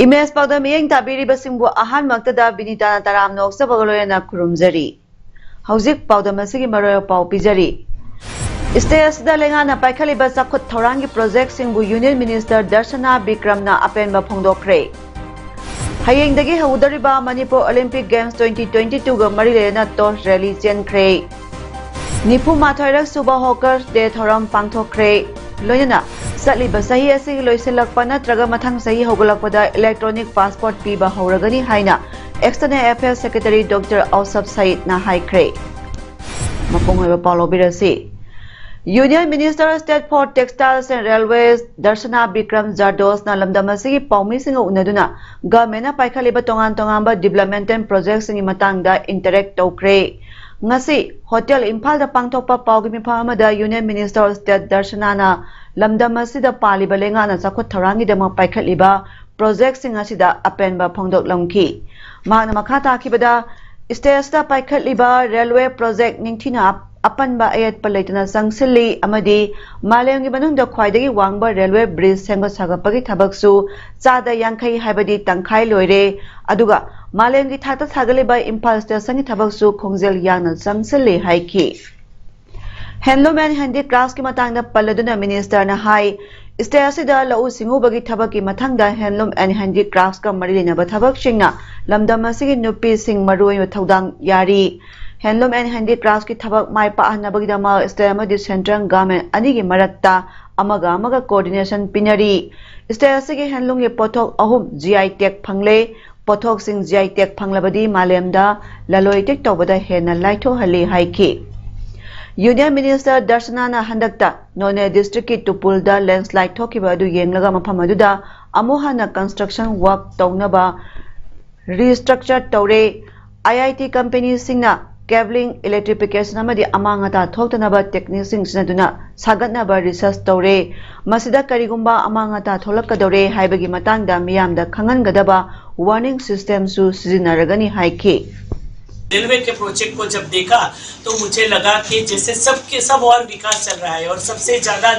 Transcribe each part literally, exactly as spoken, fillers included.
Image ꯄꯥꯎꯗꯝ ꯃꯤꯠꯌꯦꯡ ꯇꯥꯕꯤꯔꯤꯕꯁꯤꯡꯕꯨ ꯑꯍꯥꯟꯕꯃꯛꯇꯗ ꯕꯤꯅꯤꯇꯥꯅ ꯇꯔꯥꯝꯅ ꯑꯣꯛꯆꯕꯒ ꯂꯣꯏꯅꯅ ꯈꯨꯔꯨꯝꯖꯔꯤ꯫ ꯍꯧꯖꯤꯛ ꯄꯥꯎꯗꯝ ꯑꯁꯤꯒꯤ ꯃꯔꯣꯏ ꯄꯥꯎ ꯄꯤꯖꯔꯤ꯫ ꯁ꯭ꯇꯦꯖꯇ ꯂꯩꯉꯥꯛꯅ ꯄꯥꯏꯈꯠꯂꯤꯕ ꯆꯥꯎꯈꯠ ꯊꯧꯔꯥꯡꯒꯤ ꯄ꯭ꯔꯣꯖꯦꯛꯁꯤꯡꯕꯨ ꯌꯨꯅꯤꯌꯟ ꯃꯤꯅꯤꯁꯇꯔ ꯗꯔꯁꯅꯥ ꯕꯤꯀ꯭ꯔꯝꯅ ꯑꯄꯦꯟꯕ ꯐꯣꯡꯗꯣꯛꯈ꯭ꯔꯦ꯫ ꯍꯌꯦꯡꯗꯒꯤ ꯍꯧꯗꯧꯔꯤꯕ Manipur Olympic games twenty twenty ꯇꯨꯒ ꯃꯔꯤ ꯂꯩꯅꯅ ꯇꯣꯁ ꯔꯦꯂꯤ ꯆꯦꯟꯈ꯭ꯔꯦ꯫ ꯅꯤꯐꯨ ꯃꯥꯊꯣꯏꯔꯛ ꯁꯨꯕ ꯍꯣꯀꯔꯁ ꯗꯦ ꯊꯧꯔꯝ ꯄꯥꯡꯊꯣꯛꯈ꯭ꯔꯦ꯫ ꯂꯣꯏꯅꯅ ꯆꯠꯂꯤꯕ ꯆꯍꯤ ꯑꯁꯤꯒꯤ ꯂꯣꯏꯁꯤꯜꯂꯛꯄ ꯅꯠꯇ꯭ꯔꯒ ꯃꯊꯪ ꯆꯍꯤ ꯍꯧꯒꯠꯂꯛꯄꯗ ꯏꯂꯦꯛꯇ꯭ꯔꯣꯅꯤꯛ ꯄꯥꯁꯄꯣꯔꯠ ꯄꯤꯕ ꯍꯧꯔꯒꯅꯤ ꯍꯥꯏꯅ external affairs secretary doctor ꯑꯧꯁꯐ Syedna ꯍꯥꯏꯈ꯭ꯔꯦ꯫ ꯃꯄꯨꯡ ꯑꯣꯏꯕ ꯄꯥꯎ ꯂꯧꯕꯤꯔꯁꯤ꯫ Union Minister State for Textiles and Railways ꯗꯔꯁꯅꯥ Bikram ꯖꯥꯔꯗꯣꯁꯅ ꯂꯝꯗꯝ ꯑꯁꯤꯒꯤ ꯄꯥꯎꯃꯤꯁꯤꯡꯒ ꯎꯅꯗꯨꯅ ꯒꯚꯔꯟꯃꯦꯟꯠꯅ ꯄꯥꯏꯈꯠꯂꯤꯕ ꯇꯣꯉꯥꯟ ꯇꯣꯉꯥꯟꯕ ꯗꯤꯕ꯭ꯂꯞꯃꯦꯟꯇꯦꯜ ꯄ꯭ꯔꯣꯖꯦꯛꯁꯤꯡꯒꯤ ꯃꯇꯥꯡꯗ ꯏꯟꯇꯔꯦꯛ ꯇꯧꯈ꯭ꯔꯦ꯫ ꯉꯁꯤ ꯍꯣꯇꯦꯜ ꯏꯝꯐꯥꯜꯗ ꯄꯥꯡꯊꯣꯛꯄ ꯄꯥꯎꯒꯤ ꯃꯤꯐꯝ ꯑꯃꯗ Union Minister of State ꯗꯔꯁꯅꯥꯅ ꯂꯝꯗꯝ ꯑꯁꯤꯗ ꯄꯥꯜꯂꯤꯕ ꯂꯩꯉꯥꯛꯅ ꯆꯥꯎꯈꯠ ꯊꯧꯔꯥꯡꯒꯤꯗꯃꯛ ꯄꯥꯏꯈꯠꯂꯤꯕ ꯄ꯭ꯔꯣꯖꯦꯛꯁꯤꯡ ꯑꯁꯤꯗ ꯑꯄꯦꯟꯕ ꯐꯣꯡꯗꯣꯛꯂꯝꯈꯤ꯫ ꯃꯍꯥꯛꯅ ꯃꯈꯥ ꯇꯥꯈꯤꯕꯗ, ꯁ꯭ꯇꯦꯖꯇ ꯄꯥꯏꯈꯠꯂꯤꯕ ꯔꯦꯜꯋꯦ ꯄ꯭ꯔꯣꯖꯦꯛ ꯅꯤꯡꯊꯤꯅ ꯑꯞ-, ꯑꯄꯟꯕ ꯑꯌꯦꯠꯄ ꯂꯩꯇꯅ ꯆꯪꯁꯤꯜꯂꯤ ꯑꯃꯗꯤ ꯃꯥꯂꯦꯝꯒꯤ ꯃꯅꯨꯡꯗ ꯈ꯭ꯋꯥꯏꯗꯒꯤ ꯋꯥꯡꯕ ꯔꯦꯜꯋꯦ ꯕ꯭ꯔꯤꯖ ꯁꯦꯝꯒꯠ ꯁꯥꯒꯠꯄꯒꯤ ꯊꯕꯛꯁꯨ ꯆꯥꯗ ꯌꯥꯡꯈꯩ, ꯍꯥꯏꯕꯗꯤ ꯇꯪꯈꯥꯏ ꯂꯣꯏꯔꯦ꯫ ꯑꯗꯨꯒ ꯃꯥꯂꯦꯝꯒꯤ ꯊꯥꯛꯇ ꯁꯥꯒꯠꯂꯤꯕ ꯏꯝꯐꯥꯜ ꯁ꯭ꯇꯦꯁꯟꯒꯤ ꯊꯕꯛꯁꯨ ꯈꯣꯡꯖꯦꯜ ꯌꯥꯡꯅ ꯆꯪꯁꯤꯜꯂꯤ ꯍꯥꯏꯈꯤ꯫ Handloom and Handicrafts ꯀꯤ ꯃꯇꯥꯡꯗ ꯄꯜꯂꯗꯨꯅ ꯃꯤꯅꯤꯁꯇꯔꯅ ꯍꯥꯏ, ꯁ꯭ꯇꯦꯠ ꯑꯁꯤꯗ ꯂꯧꯎ ꯁꯤꯡꯎꯕꯒꯤ ꯊꯕꯛꯀꯤ ꯃꯊꯪꯗ Handloom and Handicrafts ꯀ ꯃꯔꯤ ꯂꯩꯅꯕ ꯊꯕꯛꯁꯤꯡꯅ ꯂꯝꯗꯝ ꯑꯁꯤꯒꯤ ꯅꯨꯄꯤꯁꯤꯡ ꯃꯔꯨꯑꯣꯏꯕ ꯊꯧꯗꯥꯡ ꯌꯥꯔꯤ꯫ Handloom and Handicrafts ꯀꯤ ꯊꯕꯛ ꯃꯥꯏ ꯄꯥꯛꯍꯟꯅꯕꯒꯤꯗꯃꯛ ꯁ꯭ꯇꯦꯠ ꯑꯃꯗꯤ ꯁꯦꯟꯇ꯭ꯔꯦꯜ ꯒꯚꯔꯟꯃꯦꯟꯠ ꯑꯅꯤꯒꯤ ꯃꯔꯛꯇ ꯑꯃꯒ ꯑꯃꯒ ꯀꯣꯑꯣꯔꯗꯤꯅꯦꯁꯟ ꯄꯤꯅꯔꯤ꯫ ꯁ꯭ꯇꯦꯠ ꯑꯁꯤꯒꯤ ꯍꯦꯟꯂꯨꯝꯒꯤ ꯄꯣꯠꯊꯣꯛ ꯑꯍꯨꯝ G I tag ꯐꯪꯂꯦ꯫ ꯄꯣꯠꯊꯣꯛꯁꯤꯡ G I tag ꯐꯪꯂꯕꯗꯤ ꯃꯥꯂꯦꯝꯗ ꯂꯂꯣꯟ ꯏꯇꯤꯛ ꯇꯧꯕꯗ ꯍꯦꯟꯅ ꯂꯥꯏꯊꯣꯛꯍꯜꯂꯤ ꯍꯥꯏꯈꯤ꯫ Union Minister ꯗꯔꯁꯅꯥꯅ ꯍꯟꯗꯛꯇ ꯅꯣꯅꯦ ꯗꯤꯁꯇ꯭ꯔꯤꯛꯀꯤ ꯇꯨꯄꯨꯜꯗ ꯂꯦꯟꯁꯂꯥꯏꯠ ꯊꯣꯛꯈꯤꯕ ꯑꯗꯨ ꯌꯦꯡꯂꯒ ꯃꯐꯝ ꯑꯗꯨꯗ ꯑꯃꯨꯛ ꯍꯟꯅ ꯀꯟꯁꯇ꯭ꯔꯛꯁꯟ ꯋꯥꯔꯛ ꯇꯧꯅꯕ ꯔꯤꯁꯇ꯭ꯔꯛꯆꯔ ꯇꯧꯔꯦ꯫ ꯑꯥꯏ ꯑꯥꯏ ꯇꯤ ꯀꯝꯄꯦꯅꯤꯁꯤꯡꯅ ꯀꯦꯕꯂꯤꯡ, ꯏꯂꯦꯛꯇ꯭ꯔꯤꯐꯤꯀꯦꯁꯟ ꯑꯃꯗꯤ ꯑꯃꯥꯡ ꯑꯇꯥ ꯊꯣꯛꯇꯅꯕ ꯇꯦꯛꯅꯤꯛꯁꯤꯡ ꯁꯤꯖꯤꯟꯅꯗꯨꯅ ꯁꯥꯒꯠꯅꯕ ꯔꯤꯁꯔꯆ ꯇꯧꯔꯦ꯫ ꯃꯁꯤꯗ ꯀꯔꯤꯒꯨꯝꯕ ꯑꯃꯥꯡ ꯑꯇꯥ ꯊꯣꯛꯂꯛꯀꯗꯧꯔꯦ ꯍꯥꯏꯕꯒꯤ ꯃꯇꯥꯡꯗ ꯃꯤꯌꯥꯝꯗ ꯈꯪꯍꯟꯒꯗꯕ ꯋꯥꯔꯅꯤꯡ ꯁꯤꯁꯇꯦꯝꯁꯨ ꯁꯤꯖꯤꯟꯅꯔꯒꯅꯤ ꯍꯥꯏꯈꯤ꯫ रेलवे के प्रोजेक्ट को जब देखा तो मुझे लगा कि जैसे सबके सब और विकास चल रहा है और सबसे ज़्यादा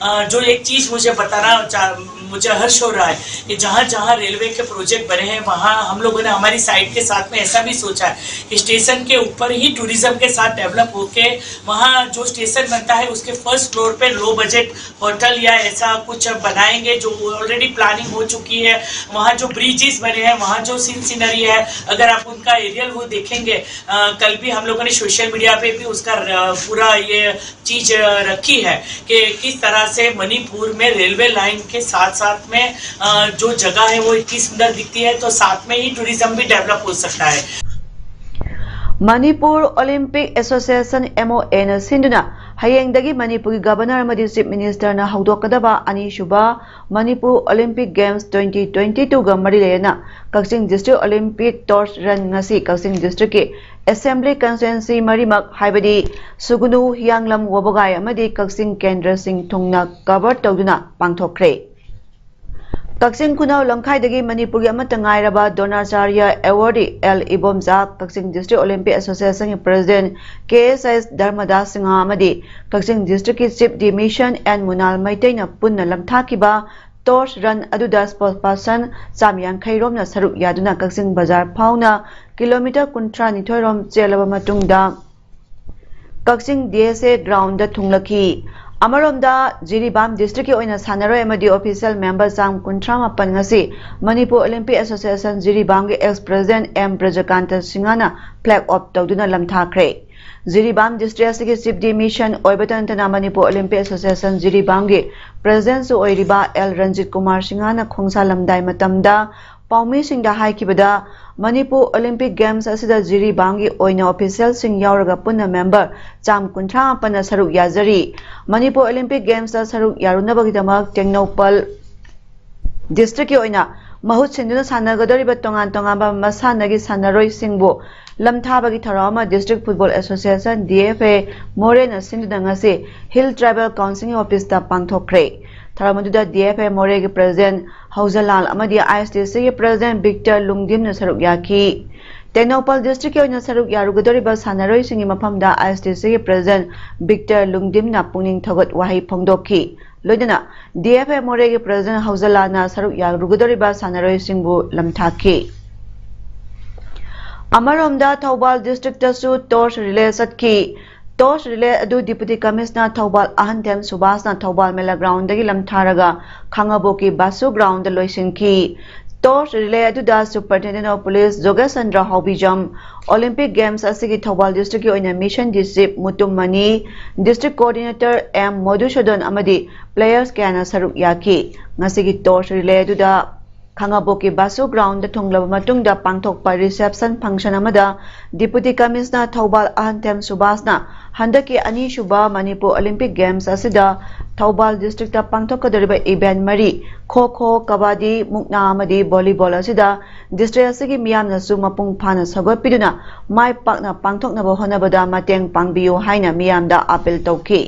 अ, जो एक चीज़ मुझे बताना चाह मुझे हर्ष हो रहा है कि जहाँ जहाँ रेलवे के प्रोजेक्ट बने हैं वहाँ हम लोगों ने हमारी साइड के साथ में ऐसा भी सोचा है कि स्टेशन के ऊपर ही टूरिज्म के साथ डेवलप होके वहाँ जो स्टेशन बनता है उसके फर्स्ट फ्लोर पे लो बजट होटल या ऐसा कुछ बनाएंगे जो ऑलरेडी प्लानिंग हो चुकी है। वहाँ जो ब्रिजेस बने हैं वहाँ जो सीन सीनरी है अगर आप उनका एरियल वो देखेंगे अ, कल भी हम लोगों ने सोशल मीडिया पे भी उसका र- पूरा ये चीज अ, रखी है कि किस तरह से मणिपुर में रेलवे लाइन के साथ साथ में अ, जो जगह है वो इतनी सुंदर दिखती है तो साथ में ही टूरिज्म भी डेवलप हो सकता है। Manipur Olympic Association M O A ꯅ ꯁꯤꯟꯗꯨꯅ ꯍꯌꯦꯡꯗꯒꯤ ꯃꯅꯤꯄꯨꯔꯒꯤ ꯒꯕꯔꯅꯔ ꯑꯃꯗꯤ ꯆꯤꯐ ꯃꯤꯅꯤꯁꯇꯔꯅ ꯍꯧꯗꯣꯛꯀꯗꯕ ꯑꯅꯤꯁꯨꯕ Manipur Olympic games twenty twenty ꯇꯨꯒ ꯃꯔꯤ ꯂꯩꯅꯅ Kakching district Olympic torch run ꯉꯁꯤ ꯀꯛꯆꯤꯡ ꯗꯤꯁꯇ꯭ꯔꯤꯛꯀꯤ ꯑꯦꯁꯦꯝꯕ꯭ꯂꯤ ꯀꯟꯁꯇꯤꯇ꯭ꯋꯦꯟꯁꯤ ꯃꯔꯤꯃꯛ, ꯍꯥꯏꯕꯗꯤ ꯁꯨꯒꯅꯨ, ꯍꯤꯌꯥꯡꯂꯝ, ꯋꯥꯕꯒꯥꯏ ꯑꯃꯗꯤ ꯀꯛꯆꯤꯡ ꯀꯦꯟꯗ꯭ꯔꯁꯤꯡ ꯊꯨꯡꯅ ꯀꯚꯔ ꯇꯧꯗꯨꯅ ꯄꯥꯡꯊꯣꯛꯈ꯭ꯔꯦ꯫ ꯀꯛꯆꯤꯡ ꯈꯨꯅꯧ ꯂꯝꯈꯥꯏꯗꯒꯤ ꯃꯅꯤꯄꯨꯔꯒꯤ ꯑꯃꯠꯇ ꯉꯥꯏꯔꯕ ꯗ꯭ꯔꯣꯅꯥꯆꯥꯔꯌ ꯑꯦꯋꯥꯔꯗꯤ ꯑꯦꯜ ꯏꯕꯣꯝꯆꯥ, ꯀꯛꯆꯤꯡ ꯗꯤꯁꯇ꯭ꯔꯤꯛ ꯑꯣꯂꯤꯝꯄꯤꯛ ꯑꯦꯁꯣꯁꯤꯌꯦꯁꯟꯒꯤ ꯄ꯭ꯔꯦꯁꯤꯗꯦꯟꯠ ꯀꯦ ꯑꯦꯁ ꯑꯦꯁ ꯙꯔꯃꯗꯥꯁ ꯁꯤꯡꯍ ꯑꯃꯗꯤ ꯀꯛꯆꯤꯡ ꯗꯤꯁꯇ꯭ꯔꯤꯛꯀꯤ ꯆꯤꯐ ꯗꯤ ꯃꯤꯁꯟ ꯑꯦꯟ ꯃꯨꯅꯥꯜ ꯃꯩꯇꯩꯅ ꯄꯨꯟꯅ ꯂꯝꯊꯥꯈꯤꯕ ꯇꯣꯔꯆ ꯔꯟ ꯑꯗꯨꯗ ꯁ꯭ꯄꯣꯔꯠꯁ ꯄꯥꯔꯁꯟ ꯆꯥꯝ ꯌꯥꯡꯈꯩ ꯔꯣꯝꯅ ꯁꯔꯨꯛ ꯌꯥꯗꯨꯅ ꯀꯛꯆꯤꯡ ꯕꯖꯥꯔ ꯐꯥꯎꯅ ꯀꯤꯂꯣꯃꯤꯇꯔ ꯀꯨꯟꯊ꯭ꯔꯥ ꯅꯤꯊꯣꯏ ꯔꯣꯝ ꯆꯦꯜꯂꯕ ꯃꯇꯨꯡꯗ ꯀꯛꯆꯤꯡ ꯗꯤ ꯑꯦꯁ ꯑꯦ ꯒ꯭ꯔꯥꯎꯟꯗ ꯊꯨꯡꯂꯈꯤ꯫ ꯑꯃꯔꯣꯝꯗ, ꯖꯤꯔꯤꯕꯥꯝ ꯗꯤꯁꯇ꯭ꯔꯤꯛꯀꯤ ꯑꯣꯏꯅ ꯁꯥꯟꯅꯔꯣꯏ ꯑꯃꯗꯤ ꯑꯣꯐꯤꯁꯤꯌꯦꯜ ꯃꯦꯝꯕꯔ ꯆꯥꯝ ꯀꯨꯟꯊ꯭ꯔꯥ ꯃꯥꯄꯟ ꯉꯁꯤ ꯃꯅꯤꯄꯨꯔ ꯑꯣꯂꯤꯝꯄꯤꯛ ꯑꯦꯁꯣꯁꯤꯌꯦꯁꯟ ꯖꯤꯔꯤꯕꯥꯝꯒꯤ ꯑꯦꯛꯁ ꯄ꯭ꯔꯦꯁꯤꯗꯦꯟꯠ ꯑꯦꯝ ꯕ꯭ꯔꯖꯀꯥꯟꯇ ꯁꯤꯡꯍꯅ ꯐ꯭ꯂꯦꯒ ꯑꯣꯐ ꯇꯧꯗꯨꯅ ꯂꯝꯊꯥꯈ꯭ꯔꯦ꯫ ꯖꯤꯔꯤꯕꯥꯝ ꯗꯤꯁꯇ꯭ꯔꯤꯛ ꯑꯁꯤꯒꯤ ꯆꯤꯐ ꯗꯤ ꯃꯤꯁꯟ ꯑꯣꯏꯕꯇ ꯅꯠꯇꯅ ꯃꯅꯤꯄꯨꯔ ꯑꯣꯂꯤꯝꯄꯤꯛ ꯑꯦꯁꯣꯁꯤꯌꯦꯁꯟ ꯖꯤꯔꯤꯕꯥꯝꯒꯤ ꯄ꯭ꯔꯦꯁꯤꯗꯦꯟꯠꯁꯨ ꯑꯣꯏꯔꯤꯕ ꯑꯦꯜ ꯔꯟꯖꯤꯠ ꯀꯨꯃꯥꯔ ꯁꯤꯡꯍꯅ ꯈꯣꯡꯁꯥꯜꯂꯝꯗꯥꯏ ꯃꯇꯝꯗ ꯄꯥꯎꯃꯤꯁꯤꯡꯗ ꯍꯥꯏꯈꯤꯕꯗ, ꯃꯅꯤꯄꯨꯔ ꯑꯣꯂꯤꯝꯄꯤꯛ ꯒꯦꯝꯁ ꯑꯁꯤꯗ ꯖꯤꯔꯤꯕꯥꯝꯒꯤ ꯑꯣꯏꯅ ꯑꯣꯐꯤꯁꯤꯌꯦꯜꯁꯤꯡ ꯌꯥꯎꯔꯒ ꯄꯨꯟꯅ ꯃꯦꯝꯕꯔ ꯆꯥꯝ ꯀꯨꯟꯊ꯭ꯔꯥ ꯃꯥꯄꯟꯅ ꯁꯔꯨꯛ ꯌꯥꯖꯔꯤ꯫ ꯃꯅꯤꯄꯨꯔ ꯑꯣꯂꯤꯝꯄꯤꯛ ꯒꯦꯝꯁꯇ ꯁꯔꯨꯛ ꯌꯥꯔꯨꯅꯕꯒꯤꯗꯃꯛ ꯇꯦꯡꯅꯧꯄꯜ ꯗꯤꯁꯇ꯭ꯔꯤꯛꯀꯤ ꯑꯣꯏꯅ ꯃꯍꯨꯠ ꯁꯤꯟꯗꯨꯅ ꯁꯥꯟꯅꯒꯗꯧꯔꯤꯕ ꯇꯣꯉꯥꯟ ꯇꯣꯉꯥꯟꯕ ꯃꯁꯥꯟꯅꯒꯤ ꯁꯥꯟꯅꯔꯣꯏꯁꯤꯡꯕꯨ ꯂꯝꯊꯥꯕꯒꯤ ꯊꯧꯔꯝ ꯑꯃ district football association, D F A, ꯃꯣꯔꯦꯅ ꯁꯤꯟꯗꯨꯅ ꯉꯁꯤ ꯍꯤꯜ ꯇ꯭ꯔꯥꯏꯕꯦꯜ ꯀꯥꯎꯟꯁꯤꯜꯒꯤ ꯑꯣꯐꯤꯁꯇ ꯄꯥꯡꯊꯣꯛꯈ꯭ꯔꯦ꯫ ꯊꯧꯔꯝ ꯑꯗꯨꯗ ꯗꯤ ꯑꯦꯐ ꯑꯦ ꯃꯣꯔꯦꯒꯤ ꯄ꯭ꯔꯁꯤꯗꯦꯟ ꯍꯧꯖꯂꯥꯜ ꯑꯃꯗꯤ ꯑꯥꯏ ꯑꯦꯁ ꯇꯤ ꯁꯤꯒꯤ ꯄ꯭ꯔꯁꯤꯗꯦꯟ ꯕꯤꯛꯇꯔ ꯂꯨꯡꯗꯤꯝꯅ ꯁꯔꯨꯛ ꯌꯥꯈꯤ꯫ ꯇꯦꯡꯅꯧꯄꯜ ꯗꯤꯁꯇ꯭ꯔꯤꯛꯀꯤ ꯑꯣꯏꯅ ꯁꯔꯨꯛ ꯌꯥꯔꯨꯒꯗꯧꯔꯤꯕ ꯁꯥꯟꯅꯔꯣꯏꯁꯤꯡꯒꯤ ꯃꯐꯝꯗ ꯑꯥꯏ ꯑꯦꯁ ꯇꯤ ꯁꯤꯒꯤ ꯄ꯭ꯔꯁꯤꯗꯦꯟ ꯕꯤꯛꯇꯔ ꯂꯨꯡꯗꯤꯝꯅ ꯄꯨꯛꯅꯤꯡ ꯊꯧꯒꯠ ꯋꯥꯍꯩ ꯐꯣꯡꯗꯣꯛꯈꯤ꯫ ꯂꯣꯏꯅꯅ ꯗꯤ ꯑꯦꯐ ꯑꯦ ꯃꯣꯔꯦꯒꯤ ꯄ꯭ꯔꯁꯤꯗꯦꯟ ꯍꯧꯖꯂꯥꯜꯅ ꯁꯔꯨꯛ ꯌꯥꯔꯨꯒꯗꯧꯔꯤꯕ ꯁꯥꯟꯅꯔꯣꯏꯁꯤꯡꯕꯨ ꯂꯝꯊꯥꯈꯤ꯫ ꯑꯃꯔꯣꯝꯗ ꯊꯧꯕꯥꯜ ꯗꯤꯁꯇ꯭ꯔꯤꯛꯇꯁꯨ ꯇꯣꯔꯆ ꯔꯤꯂꯦ ꯆꯠꯈꯤ꯫ ꯇꯣꯔꯆ ꯔꯤꯂꯦ ꯑꯗꯨ ꯗꯤꯄꯨꯇꯤ ꯀꯃꯤꯁꯅꯔ ꯊꯧꯕꯥꯜ ꯑꯍꯟꯊꯦꯝ ꯁꯨꯕꯥꯁꯅ ꯊꯧꯕꯥꯜ ꯃꯦꯂꯥ ꯒ꯭ꯔꯥꯎꯟꯗꯒꯤ ꯂꯝꯊꯥꯔꯒ ꯈꯥꯉꯕꯣꯛꯀꯤ ꯕꯥꯁꯨ ꯒ꯭ꯔꯥꯎꯟꯗ ꯂꯣꯏꯁꯤꯟꯈꯤ꯫ ꯇꯣꯔꯆ ꯔꯤꯂꯦ ꯑꯗꯨꯗ ꯁꯨꯄꯔꯤꯟꯇꯦꯟꯗꯦꯟ ꯑꯣꯐ ꯄꯨꯂꯤꯁ ꯖꯣꯒꯦꯁ ꯆꯟꯗ꯭ꯔ ꯍꯥꯎꯕꯤꯖꯝ, ꯑꯣꯂꯤꯝꯄꯤꯛ ꯒꯦꯝꯁ ꯑꯁꯤꯒꯤ ꯊꯧꯕꯥꯜ ꯗꯤꯁꯇ꯭ꯔꯤꯛꯀꯤ ꯑꯣꯏꯅ mission D C Mutum Mani, district coordinator M Madhusudan ꯑꯃꯗꯤ ꯄ꯭ꯂꯦꯌꯔꯁ ꯀꯌꯥꯅ ꯁꯔꯨꯛ ꯌꯥꯈꯤ꯫ ꯉꯁꯤꯒꯤ ꯇꯣꯔꯆ ꯔꯤꯂꯦ ꯑꯗꯨꯗ ꯈꯥꯉꯕꯣꯛꯀꯤ ꯕꯥꯁꯨ ꯒ꯭ꯔꯥꯎꯟꯗ ꯊꯨꯡꯂꯕ ꯃꯇꯨꯡꯗ ꯄꯥꯡꯊꯣꯛꯄ ꯔꯤꯁꯦꯞꯁꯟ ꯐꯪꯁꯟ ꯑꯃꯗ ꯗꯤꯄꯨꯇꯤ ꯀꯃꯤꯁꯅꯔ ꯊꯧꯕꯥꯜ ꯑꯍꯟꯊꯦꯝ ꯁꯨꯕꯥꯁꯅ ꯍꯟꯗꯛꯀꯤ ꯑꯅꯤꯁꯨꯕ ꯃꯅꯤꯄꯨꯔ ꯑꯣꯂꯤꯝꯄꯤꯛ ꯒꯦꯝꯁ ꯑꯁꯤꯗ ꯊꯧꯕꯥꯜ ꯗꯤꯁꯇ꯭ꯔꯤꯛꯇ ꯄꯥꯡꯊꯣꯛꯀꯗꯧꯔꯤꯕ ꯏꯚꯦꯟꯠ ꯃꯔꯤ, ꯈꯣ ꯈꯣ, ꯀꯕꯥꯗꯤ, ꯃꯨꯛꯅꯥ ꯑꯃꯗꯤ ꯚꯣꯂꯤꯕꯣꯜ ꯑꯁꯤꯗ ꯗꯤꯁꯇ꯭ꯔꯤꯛ ꯑꯁꯤꯒꯤ ꯃꯤꯌꯥꯝꯅꯁꯨ ꯃꯄꯨꯡ ꯐꯥꯅ ꯁꯧꯒꯠꯄꯤꯗꯨꯅ ꯃꯥꯏ ꯄꯥꯛꯅ ꯄꯥꯡꯊꯣꯛꯅꯕ ꯍꯣꯠꯅꯕꯗ ꯃꯇꯦꯡ ꯄꯥꯡꯕꯤꯌꯨ ꯍꯥꯏꯅ ꯃꯤꯌꯥꯝꯗ ꯑꯥꯄꯤꯜ ꯇꯧꯈꯤ꯫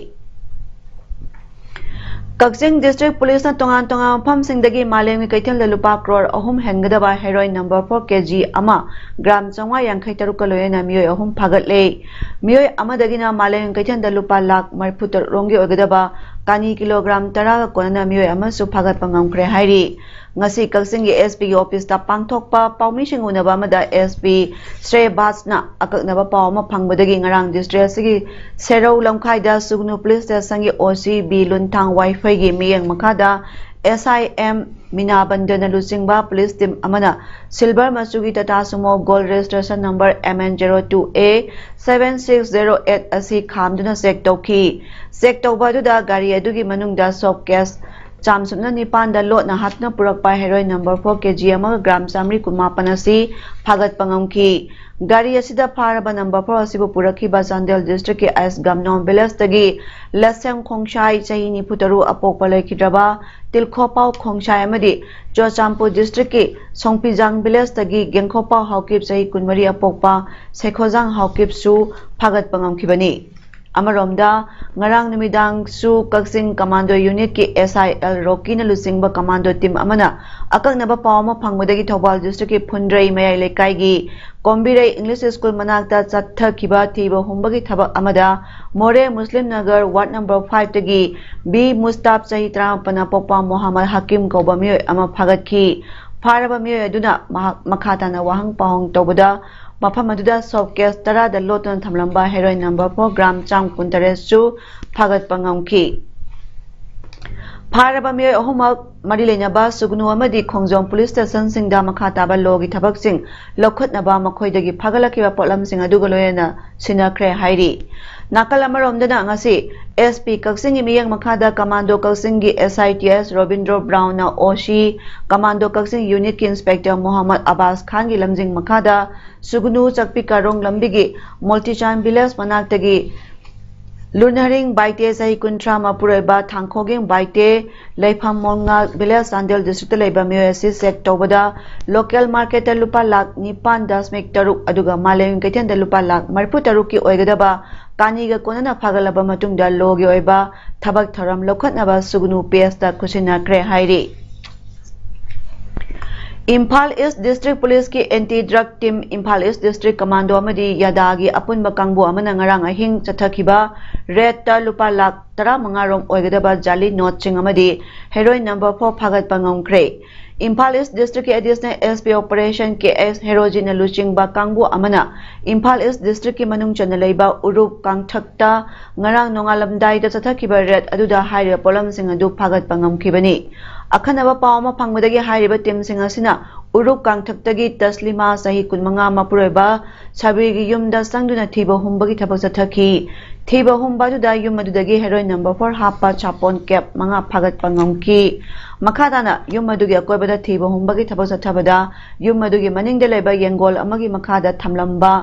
ꯀꯛꯆꯤꯡ ꯗꯤꯁꯇ꯭ꯔꯤꯛ ꯄꯨꯂꯤꯁꯅ ꯇꯣꯉꯥꯟ ꯇꯣꯉꯥꯟꯕ ꯃꯐꯝꯁꯤꯡꯗꯒꯤ ꯃꯥꯂꯦꯝꯒꯤ ꯀꯩꯊꯦꯜꯗ ꯂꯨꯄꯥ ꯀ꯭ꯔꯣꯔ ꯑꯍꯨꯝ ꯍꯦꯟꯒꯗꯕ heroin number four K G ꯑꯃ, ꯒ꯭ꯔꯥꯝ ꯆꯥꯝꯃꯉꯥ ꯌꯥꯡꯈꯩ ꯇꯔꯨꯛꯀ ꯂꯣꯏꯅꯅ ꯃꯤꯑꯣꯏ ꯑꯍꯨꯝ ꯐꯥꯒꯠꯂꯦ꯫ ꯃꯤꯑꯣꯏ ꯑꯃꯗꯒꯤꯅ ꯃꯥꯂꯦꯝꯒꯤ ꯀꯩꯊꯦꯜꯗ ꯂꯨꯄꯥ ꯂꯥꯈ ꯃꯔꯤꯐꯨ ꯇꯔꯨꯛ ꯔꯣꯝꯒꯤ ꯑꯣꯏꯒꯗꯕ ꯀꯥꯅꯤ ꯀꯤꯂꯣꯒ꯭ꯔꯥꯝ ꯇꯔꯥꯒ ꯀꯣꯟꯅꯅ ꯃꯤꯑꯣꯏ ꯑꯃꯁꯨ ꯐꯥꯒꯠꯄ ꯉꯝꯈ꯭ꯔꯦ ꯍꯥꯏꯔꯤ꯫ ꯉꯁꯤ ꯀꯛꯆꯤꯡꯒꯤ ꯑꯦꯁ ꯄꯤꯒꯤ ꯑꯣꯐꯤꯁꯇ ꯄꯥꯡꯊꯣꯛꯄ ꯄꯥꯎꯃꯤꯁꯤꯡ ꯎꯅꯕ ꯑꯃꯗ ꯑꯦꯁ ꯄꯤ ꯁ꯭ꯔꯦꯕꯥꯁꯅ ꯑꯀꯛꯅꯕ ꯄꯥꯎ ꯑꯃ ꯐꯪꯕꯗꯒꯤ ꯉꯔꯥꯡ ꯗꯤꯁꯇ꯭ꯔꯤꯛ ꯑꯁꯤꯒꯤ ꯁꯦꯔꯧ ꯂꯝꯈꯥꯏꯗ ꯁꯨꯒꯅꯨ ꯄꯨꯂꯤꯁ ꯁ꯭ꯇꯦꯁꯟꯒꯤ ꯑꯣ ꯁꯤ ꯕꯤ ꯂꯨꯟꯊꯥꯡ ꯋꯥꯏꯐꯩꯒꯤ ꯃꯤꯠꯌꯦꯡ ꯃꯈꯥꯗ ꯑꯦꯁ ꯑꯥꯏ ꯑꯦꯝ ꯃꯤꯅꯥꯕꯟꯗꯅ ꯂꯨꯆꯤꯡꯕ ꯄꯨꯂꯤꯁ ꯇꯤꯝ ꯑꯃꯅ ꯁꯤꯜꯚꯔ ꯃꯆꯨꯒꯤ Tata Sumo gold registration number M N zero two A seven six zero eight ꯑꯁꯤ ꯈꯥꯝꯗꯨꯅ ꯆꯦꯛ ꯇꯧꯈꯤ꯫ ꯆꯦꯛ ꯇꯧꯕ ꯑꯗꯨꯗ ꯒꯥꯔꯤ ꯑꯗꯨꯒꯤ ꯃꯅꯨꯡꯗ ꯁꯣꯞ ꯀꯦꯁ ꯆꯥꯝ ꯁꯨꯞꯅ ꯅꯤꯄꯥꯟꯗ ꯂꯣꯠꯅ ꯍꯥꯞꯇꯨꯅ ꯄꯨꯔꯛꯄ heroine number four K G ꯑꯃꯒ ꯒ꯭ꯔꯥꯝ ꯆꯥꯃꯔꯤ ꯀꯨꯟꯃꯥꯄꯟ ꯑꯁꯤ ꯐꯥꯒꯠꯄ ꯉꯝꯈꯤ꯫ ꯒꯥꯔꯤ ꯑꯁꯤꯗ ꯐꯥꯔꯕ ꯅꯝꯕꯔ ꯐꯣꯔ ꯑꯁꯤꯕꯨ ꯄꯨꯔꯛꯈꯤꯕ ꯆꯥꯟꯗꯦꯜ ꯗꯤꯁꯇ꯭ꯔꯤꯛꯀꯤ ꯑꯥꯏꯁ ꯒꯝꯅꯣꯝ ꯚꯤꯂꯦꯖꯇꯒꯤ ꯂꯁꯦꯝ ꯈꯣꯡꯁꯥꯏ, ꯆꯍꯤ ꯅꯤꯐꯨ ꯇꯔꯨꯛ, ꯑꯄꯣꯛꯄ ꯂꯩꯈꯤꯗ꯭ꯔꯕ ꯇꯤꯜꯈꯣꯄꯥꯎ ꯈꯣꯡꯁꯥꯏ ꯑꯃꯗꯤ ꯆꯨꯔꯆꯥꯟꯄꯨꯔ ꯗꯤꯁꯇ꯭ꯔꯤꯛꯀꯤ ꯁꯣꯡꯄꯤꯖꯥꯡ ꯚꯤꯂꯦꯖꯇꯒꯤ ꯒꯦꯡꯈꯣꯄꯥꯎ ꯍꯥꯎꯀꯤꯞ, ꯆꯍꯤ ꯀꯨꯟꯃꯔꯤ, ꯑꯄꯣꯛꯄ ꯁꯦꯈꯣꯖꯥꯡ ꯍꯥꯎꯀꯤꯞꯁꯨ ꯐꯥꯒꯠꯄ ꯉꯝꯈꯤꯕꯅꯤ꯫ ꯑꯃꯔꯣꯝꯗ, ꯉꯔꯥꯡ ꯅꯨꯃꯤꯗꯥꯡꯁꯨ ꯀꯛꯆꯤꯡ ꯀꯃꯥꯟꯗꯣ ꯌꯨꯅꯤꯠꯀꯤ ꯑꯦꯁ ꯑꯥꯏ ꯑꯦꯜ ꯔꯣꯀꯤꯅ ꯂꯨꯆꯤꯡꯕ ꯀꯃꯥꯟꯗꯣ ꯇꯤꯝ ꯑꯃꯅ ꯑꯀꯛꯅꯕ ꯄꯥꯎ ꯑꯃ ꯐꯪꯕꯗꯒꯤ ꯊꯧꯕꯥꯜ ꯗꯤꯁꯇ꯭ꯔꯤꯛꯀꯤ ꯐꯨꯟꯗ꯭ꯔꯩ ꯃꯌꯥꯏ ꯂꯩꯀꯥꯏꯒꯤ ꯀꯣꯝꯕꯤꯔꯩ ꯏꯪꯂꯤꯁ ꯁ꯭ꯀꯨꯜ ꯃꯅꯥꯛꯇ ꯆꯠꯊꯈꯤꯕ ꯊꯤꯕ ꯍꯨꯝꯕꯒꯤ ꯊꯕꯛ ꯑꯃꯗ ꯃꯣꯔꯦ ꯃꯨꯁꯂꯤꯝ ꯅꯒꯔ ꯋꯥꯔꯗ ꯅꯝꯕꯔ ꯐꯥꯏꯚꯇꯒꯤ ꯕꯤ ꯃꯨꯁꯇꯥꯞ, ꯆꯍꯤ ꯇꯔꯥꯃꯥꯄꯟ, ꯑꯄꯣꯛꯄ ꯃꯣꯍꯥꯃꯗ ꯍꯀꯤꯝ ꯀꯧꯕ ꯃꯤꯑꯣꯏ ꯑꯃ ꯐꯥꯒꯠꯈꯤ꯫ ꯐꯥꯔꯕ ꯃꯤꯑꯣꯏ ꯑꯗꯨꯅ ꯃꯍꯥꯛ ꯃꯈꯥ ꯇꯥꯅ ꯋꯥꯍꯪ ꯄꯥꯎꯍꯪ ꯇꯧꯕꯗ ꯃꯐꯝ ꯑꯗꯨꯗ ꯁꯣꯞ ꯀꯦꯁ ꯇꯔꯥꯗ ꯂꯣꯠꯇꯨꯅ ꯊꯝꯂꯝꯕ ꯍꯦꯔꯣꯏꯟ ꯅꯝꯕꯔ ꯐꯣꯔ ꯒ꯭ꯔꯥꯝ ꯆꯥꯝ ꯀꯨꯟꯇꯔꯦꯠꯁꯨ ꯐꯥꯒꯠꯄ ꯉꯝꯈꯤ꯫ ꯐꯥꯔꯕ ꯃꯤꯑꯣꯏ ꯑꯍꯨꯝꯃꯛ ꯃꯔꯤ ꯂꯩꯅꯕ ꯁꯨꯒꯅꯨ ꯑꯃꯗꯤ ꯈꯣꯡꯖꯣꯝ ꯄꯨꯂꯤꯁ ꯁ꯭ꯇꯦꯁꯟꯁꯤꯡꯗ ꯃꯈꯥ ꯇꯥꯕ ꯂꯣꯒꯤ ꯊꯕꯛꯁꯤꯡ ꯂꯧꯈꯠꯅꯕ ꯃꯈꯣꯏꯗꯒꯤ ꯐꯥꯒꯠꯂꯛꯈꯤꯕ ꯄꯣꯠꯂꯝꯁꯤꯡ ꯑꯗꯨꯒ ꯂꯣꯏꯅꯅ ꯁꯤꯟꯅꯈ꯭ꯔꯦ ꯍꯥꯏꯔꯤ꯫ ꯅꯥꯀꯜ ꯑꯃꯔꯣꯝꯗꯅ ꯉꯁꯤ ꯑꯦꯁ ꯄꯤ ꯀꯛꯆꯤꯡꯒꯤ ꯃꯤꯠꯌꯦꯡ ꯃꯈꯥꯗ ꯀꯃꯥꯟꯗꯣ ꯀꯛꯆꯤꯡꯒꯤ ꯑꯦꯁ ꯑꯥꯏ ꯇꯤ ꯑꯦꯁ ꯔꯣꯕꯤꯟꯗ꯭ꯔꯣ ꯕ꯭ꯔꯥꯎꯟꯅ ꯑꯣ ꯁꯤ ꯀꯃꯥꯟꯗꯣ ꯀꯛꯆꯤꯡ ꯌꯨꯅꯤꯠꯀꯤ ꯏꯟꯁꯄꯦꯛꯇꯔ ꯃꯣꯍꯝꯃꯗ ꯑꯕꯥꯁ ꯈꯥꯟꯒꯤ ꯂꯝꯖꯤꯡ ꯃꯈꯥꯗ ꯁꯨꯒꯅꯨ ꯆꯛꯄꯤ ꯀꯥꯔꯣꯡ ꯂꯝꯕꯤꯒꯤ ꯃꯣꯜꯇꯤꯆꯥꯟ ꯚꯤꯂꯦꯖ ꯃꯅꯥꯛꯇꯒꯤ ꯂꯨꯅꯔꯤꯡ ꯕꯥꯏꯇꯦ, ꯆꯍꯤ ꯀꯨꯟꯊ꯭ꯔꯥ, ꯃꯄꯨꯔꯣꯏꯕ ꯊꯥꯡꯈꯣꯒꯤꯡ ꯕꯥꯏꯇꯦ, ꯂꯩꯐꯝ ꯃꯣꯜꯉꯥ ꯚꯤꯂꯦꯖ, ꯆꯥꯟꯗꯦꯜ ꯗꯤꯁꯇ꯭ꯔꯤꯛꯇ ꯂꯩꯕ ꯃꯤꯑꯣꯏ ꯑꯁꯤ ꯆꯦꯛ ꯇꯧꯕꯗ ꯂꯣꯀꯦꯜ ꯃꯥꯔꯀꯦꯠꯇ ꯂꯨꯄꯥ ꯂꯥꯈ ꯅꯤꯄꯥꯟ ꯗꯁꯃꯤꯛ ꯇꯔꯨꯛ, ꯑꯗꯨꯒ ꯃꯥꯂꯦꯝ ꯀꯩꯊꯦꯜꯗ ꯂꯨꯄꯥ ꯂꯥꯈ ꯃꯔꯤꯐꯨ ꯇꯔꯨꯛꯀꯤ ꯑꯣꯏꯒꯗꯕ ꯀꯥꯅꯤꯒ ꯀꯣꯟꯅꯅ ꯐꯥꯒꯠꯂꯕ ꯃꯇꯨꯡꯗ ꯂꯣꯒꯤ ꯑꯣꯏꯕ ꯊꯕꯛ ꯊꯧꯔꯝ ꯂꯧꯈꯠꯅꯕ ꯁꯨꯒꯅꯨ ꯄꯤ ꯑꯦꯁꯇ ꯈꯨꯠꯁꯤꯟꯅꯈ꯭ꯔꯦ ꯍꯥꯏꯔꯤ꯫ ꯏꯝꯐꯥꯜ ꯏꯁ ꯗꯤꯁꯇ꯭ꯔꯤꯛ ꯄꯨꯂꯤꯁꯀꯤ ꯑꯦꯟꯇꯤ ꯗ꯭ꯔꯒ ꯇꯤꯝ, ꯏꯝꯐꯥꯜ ꯏꯁ ꯗꯤꯁꯇ꯭ꯔꯤꯛ ꯀꯃꯥꯟꯗꯣ ꯑꯃꯗꯤ ꯌꯥꯗꯥꯒꯤ ꯑꯄꯨꯟꯕ ꯀꯥꯡꯕꯨ ꯑꯃꯅ ꯉꯔꯥꯡ ꯑꯍꯤꯡ ꯆꯠꯊꯈꯤꯕ ꯔꯦꯗꯇ ꯂꯨꯄꯥ ꯂꯥꯈ ꯇꯔꯥꯃꯉꯥ ꯔꯣꯝ ꯑꯣꯏꯒꯗꯕ ꯖꯥꯂꯤ ꯅꯣꯠꯁꯤꯡ ꯑꯃꯗꯤ ꯍꯦꯔꯣꯏꯟ ꯅꯝꯕꯔ ꯐꯣꯔ ꯐꯥꯒꯠꯄ ꯉꯝꯈ꯭ꯔꯦ꯫ ꯏꯝꯐꯥꯜ ꯏꯁ ꯗꯤꯁꯇ꯭ꯔꯤꯛꯀꯤ ꯑꯦꯗꯤꯁꯅꯦꯜ ꯑꯦꯁ ꯄꯤ ꯑꯣꯄꯔꯦꯁꯟ ꯀꯦ ꯑꯦꯁ ꯍꯦꯔꯣꯖꯤꯠꯅ ꯂꯨꯆꯤꯡꯕ ꯀꯥꯡꯕꯨ ꯑꯃꯅ ꯏꯝꯐꯥꯜ ꯏꯁ ꯗꯤꯁꯇ꯭ꯔꯤꯛꯀꯤ ꯃꯅꯨꯡ ꯆꯟꯅ ꯂꯩꯕ ꯎꯔꯨꯞ ꯀꯥꯡꯊꯛꯇ ꯉꯔꯥꯡ ꯅꯣꯡꯉꯥꯜꯂꯝꯗꯥꯏꯗ ꯆꯠꯊꯈꯤꯕ ꯔꯦꯗ ꯑꯗꯨꯗ ꯍꯥꯏꯔꯤꯕ ꯄꯣꯠꯂꯝꯁꯤꯡ ꯑꯗꯨ ꯐꯥꯒꯠꯄ ꯉꯝꯈꯤꯕꯅꯤ꯫ ꯑꯈꯟꯅꯕ ꯄꯥꯎ ꯑꯃ ꯐꯪꯕꯗꯒꯤ ꯍꯥꯏꯔꯤꯕ ꯇꯤꯝꯁꯤꯡ ꯑꯁꯤꯅ ꯎꯔꯨꯛ ꯀꯥꯡꯊꯛꯇꯒꯤ ꯇꯁꯂꯤꯃꯥ, ꯆꯍꯤ ꯀꯨꯟꯃꯉꯥ, ꯃꯄꯨꯔꯣꯏꯕ ꯁꯕꯤꯔꯒꯤ ꯌꯨꯝꯗ ꯆꯪꯗꯨꯅ ꯊꯤꯕ ꯍꯨꯝꯕꯒꯤ ꯊꯕꯛ ꯆꯠꯊꯈꯤ꯫ ꯊꯤꯕ ꯍꯨꯝꯕ ꯑꯗꯨꯗ ꯌꯨꯝ ꯑꯗꯨꯗꯒꯤ ꯍꯦꯔꯣꯏꯟ ꯅꯝꯕꯔ ꯐꯣꯔ ꯍꯥꯞꯄ ꯁꯥꯄꯣꯟ ꯀꯦꯞ ꯃꯉꯥ ꯐꯥꯒꯠꯄ ꯉꯝꯈꯤ꯫ ꯃꯈꯥ ꯇꯥꯅ ꯌꯨꯝ ꯑꯗꯨꯒꯤ ꯑꯀꯣꯏꯕꯗ ꯊꯤꯕ ꯍꯨꯝꯕꯒꯤ ꯊꯕꯛ ꯆꯠꯊꯕꯗ ꯌꯨꯝ ꯑꯗꯨꯒꯤ ꯃꯅꯤꯡꯗ ꯂꯩꯕ ꯌꯦꯡꯒꯣꯜ ꯑꯃꯒꯤ ꯃꯈꯥꯗ ꯊꯝꯂꯝꯕ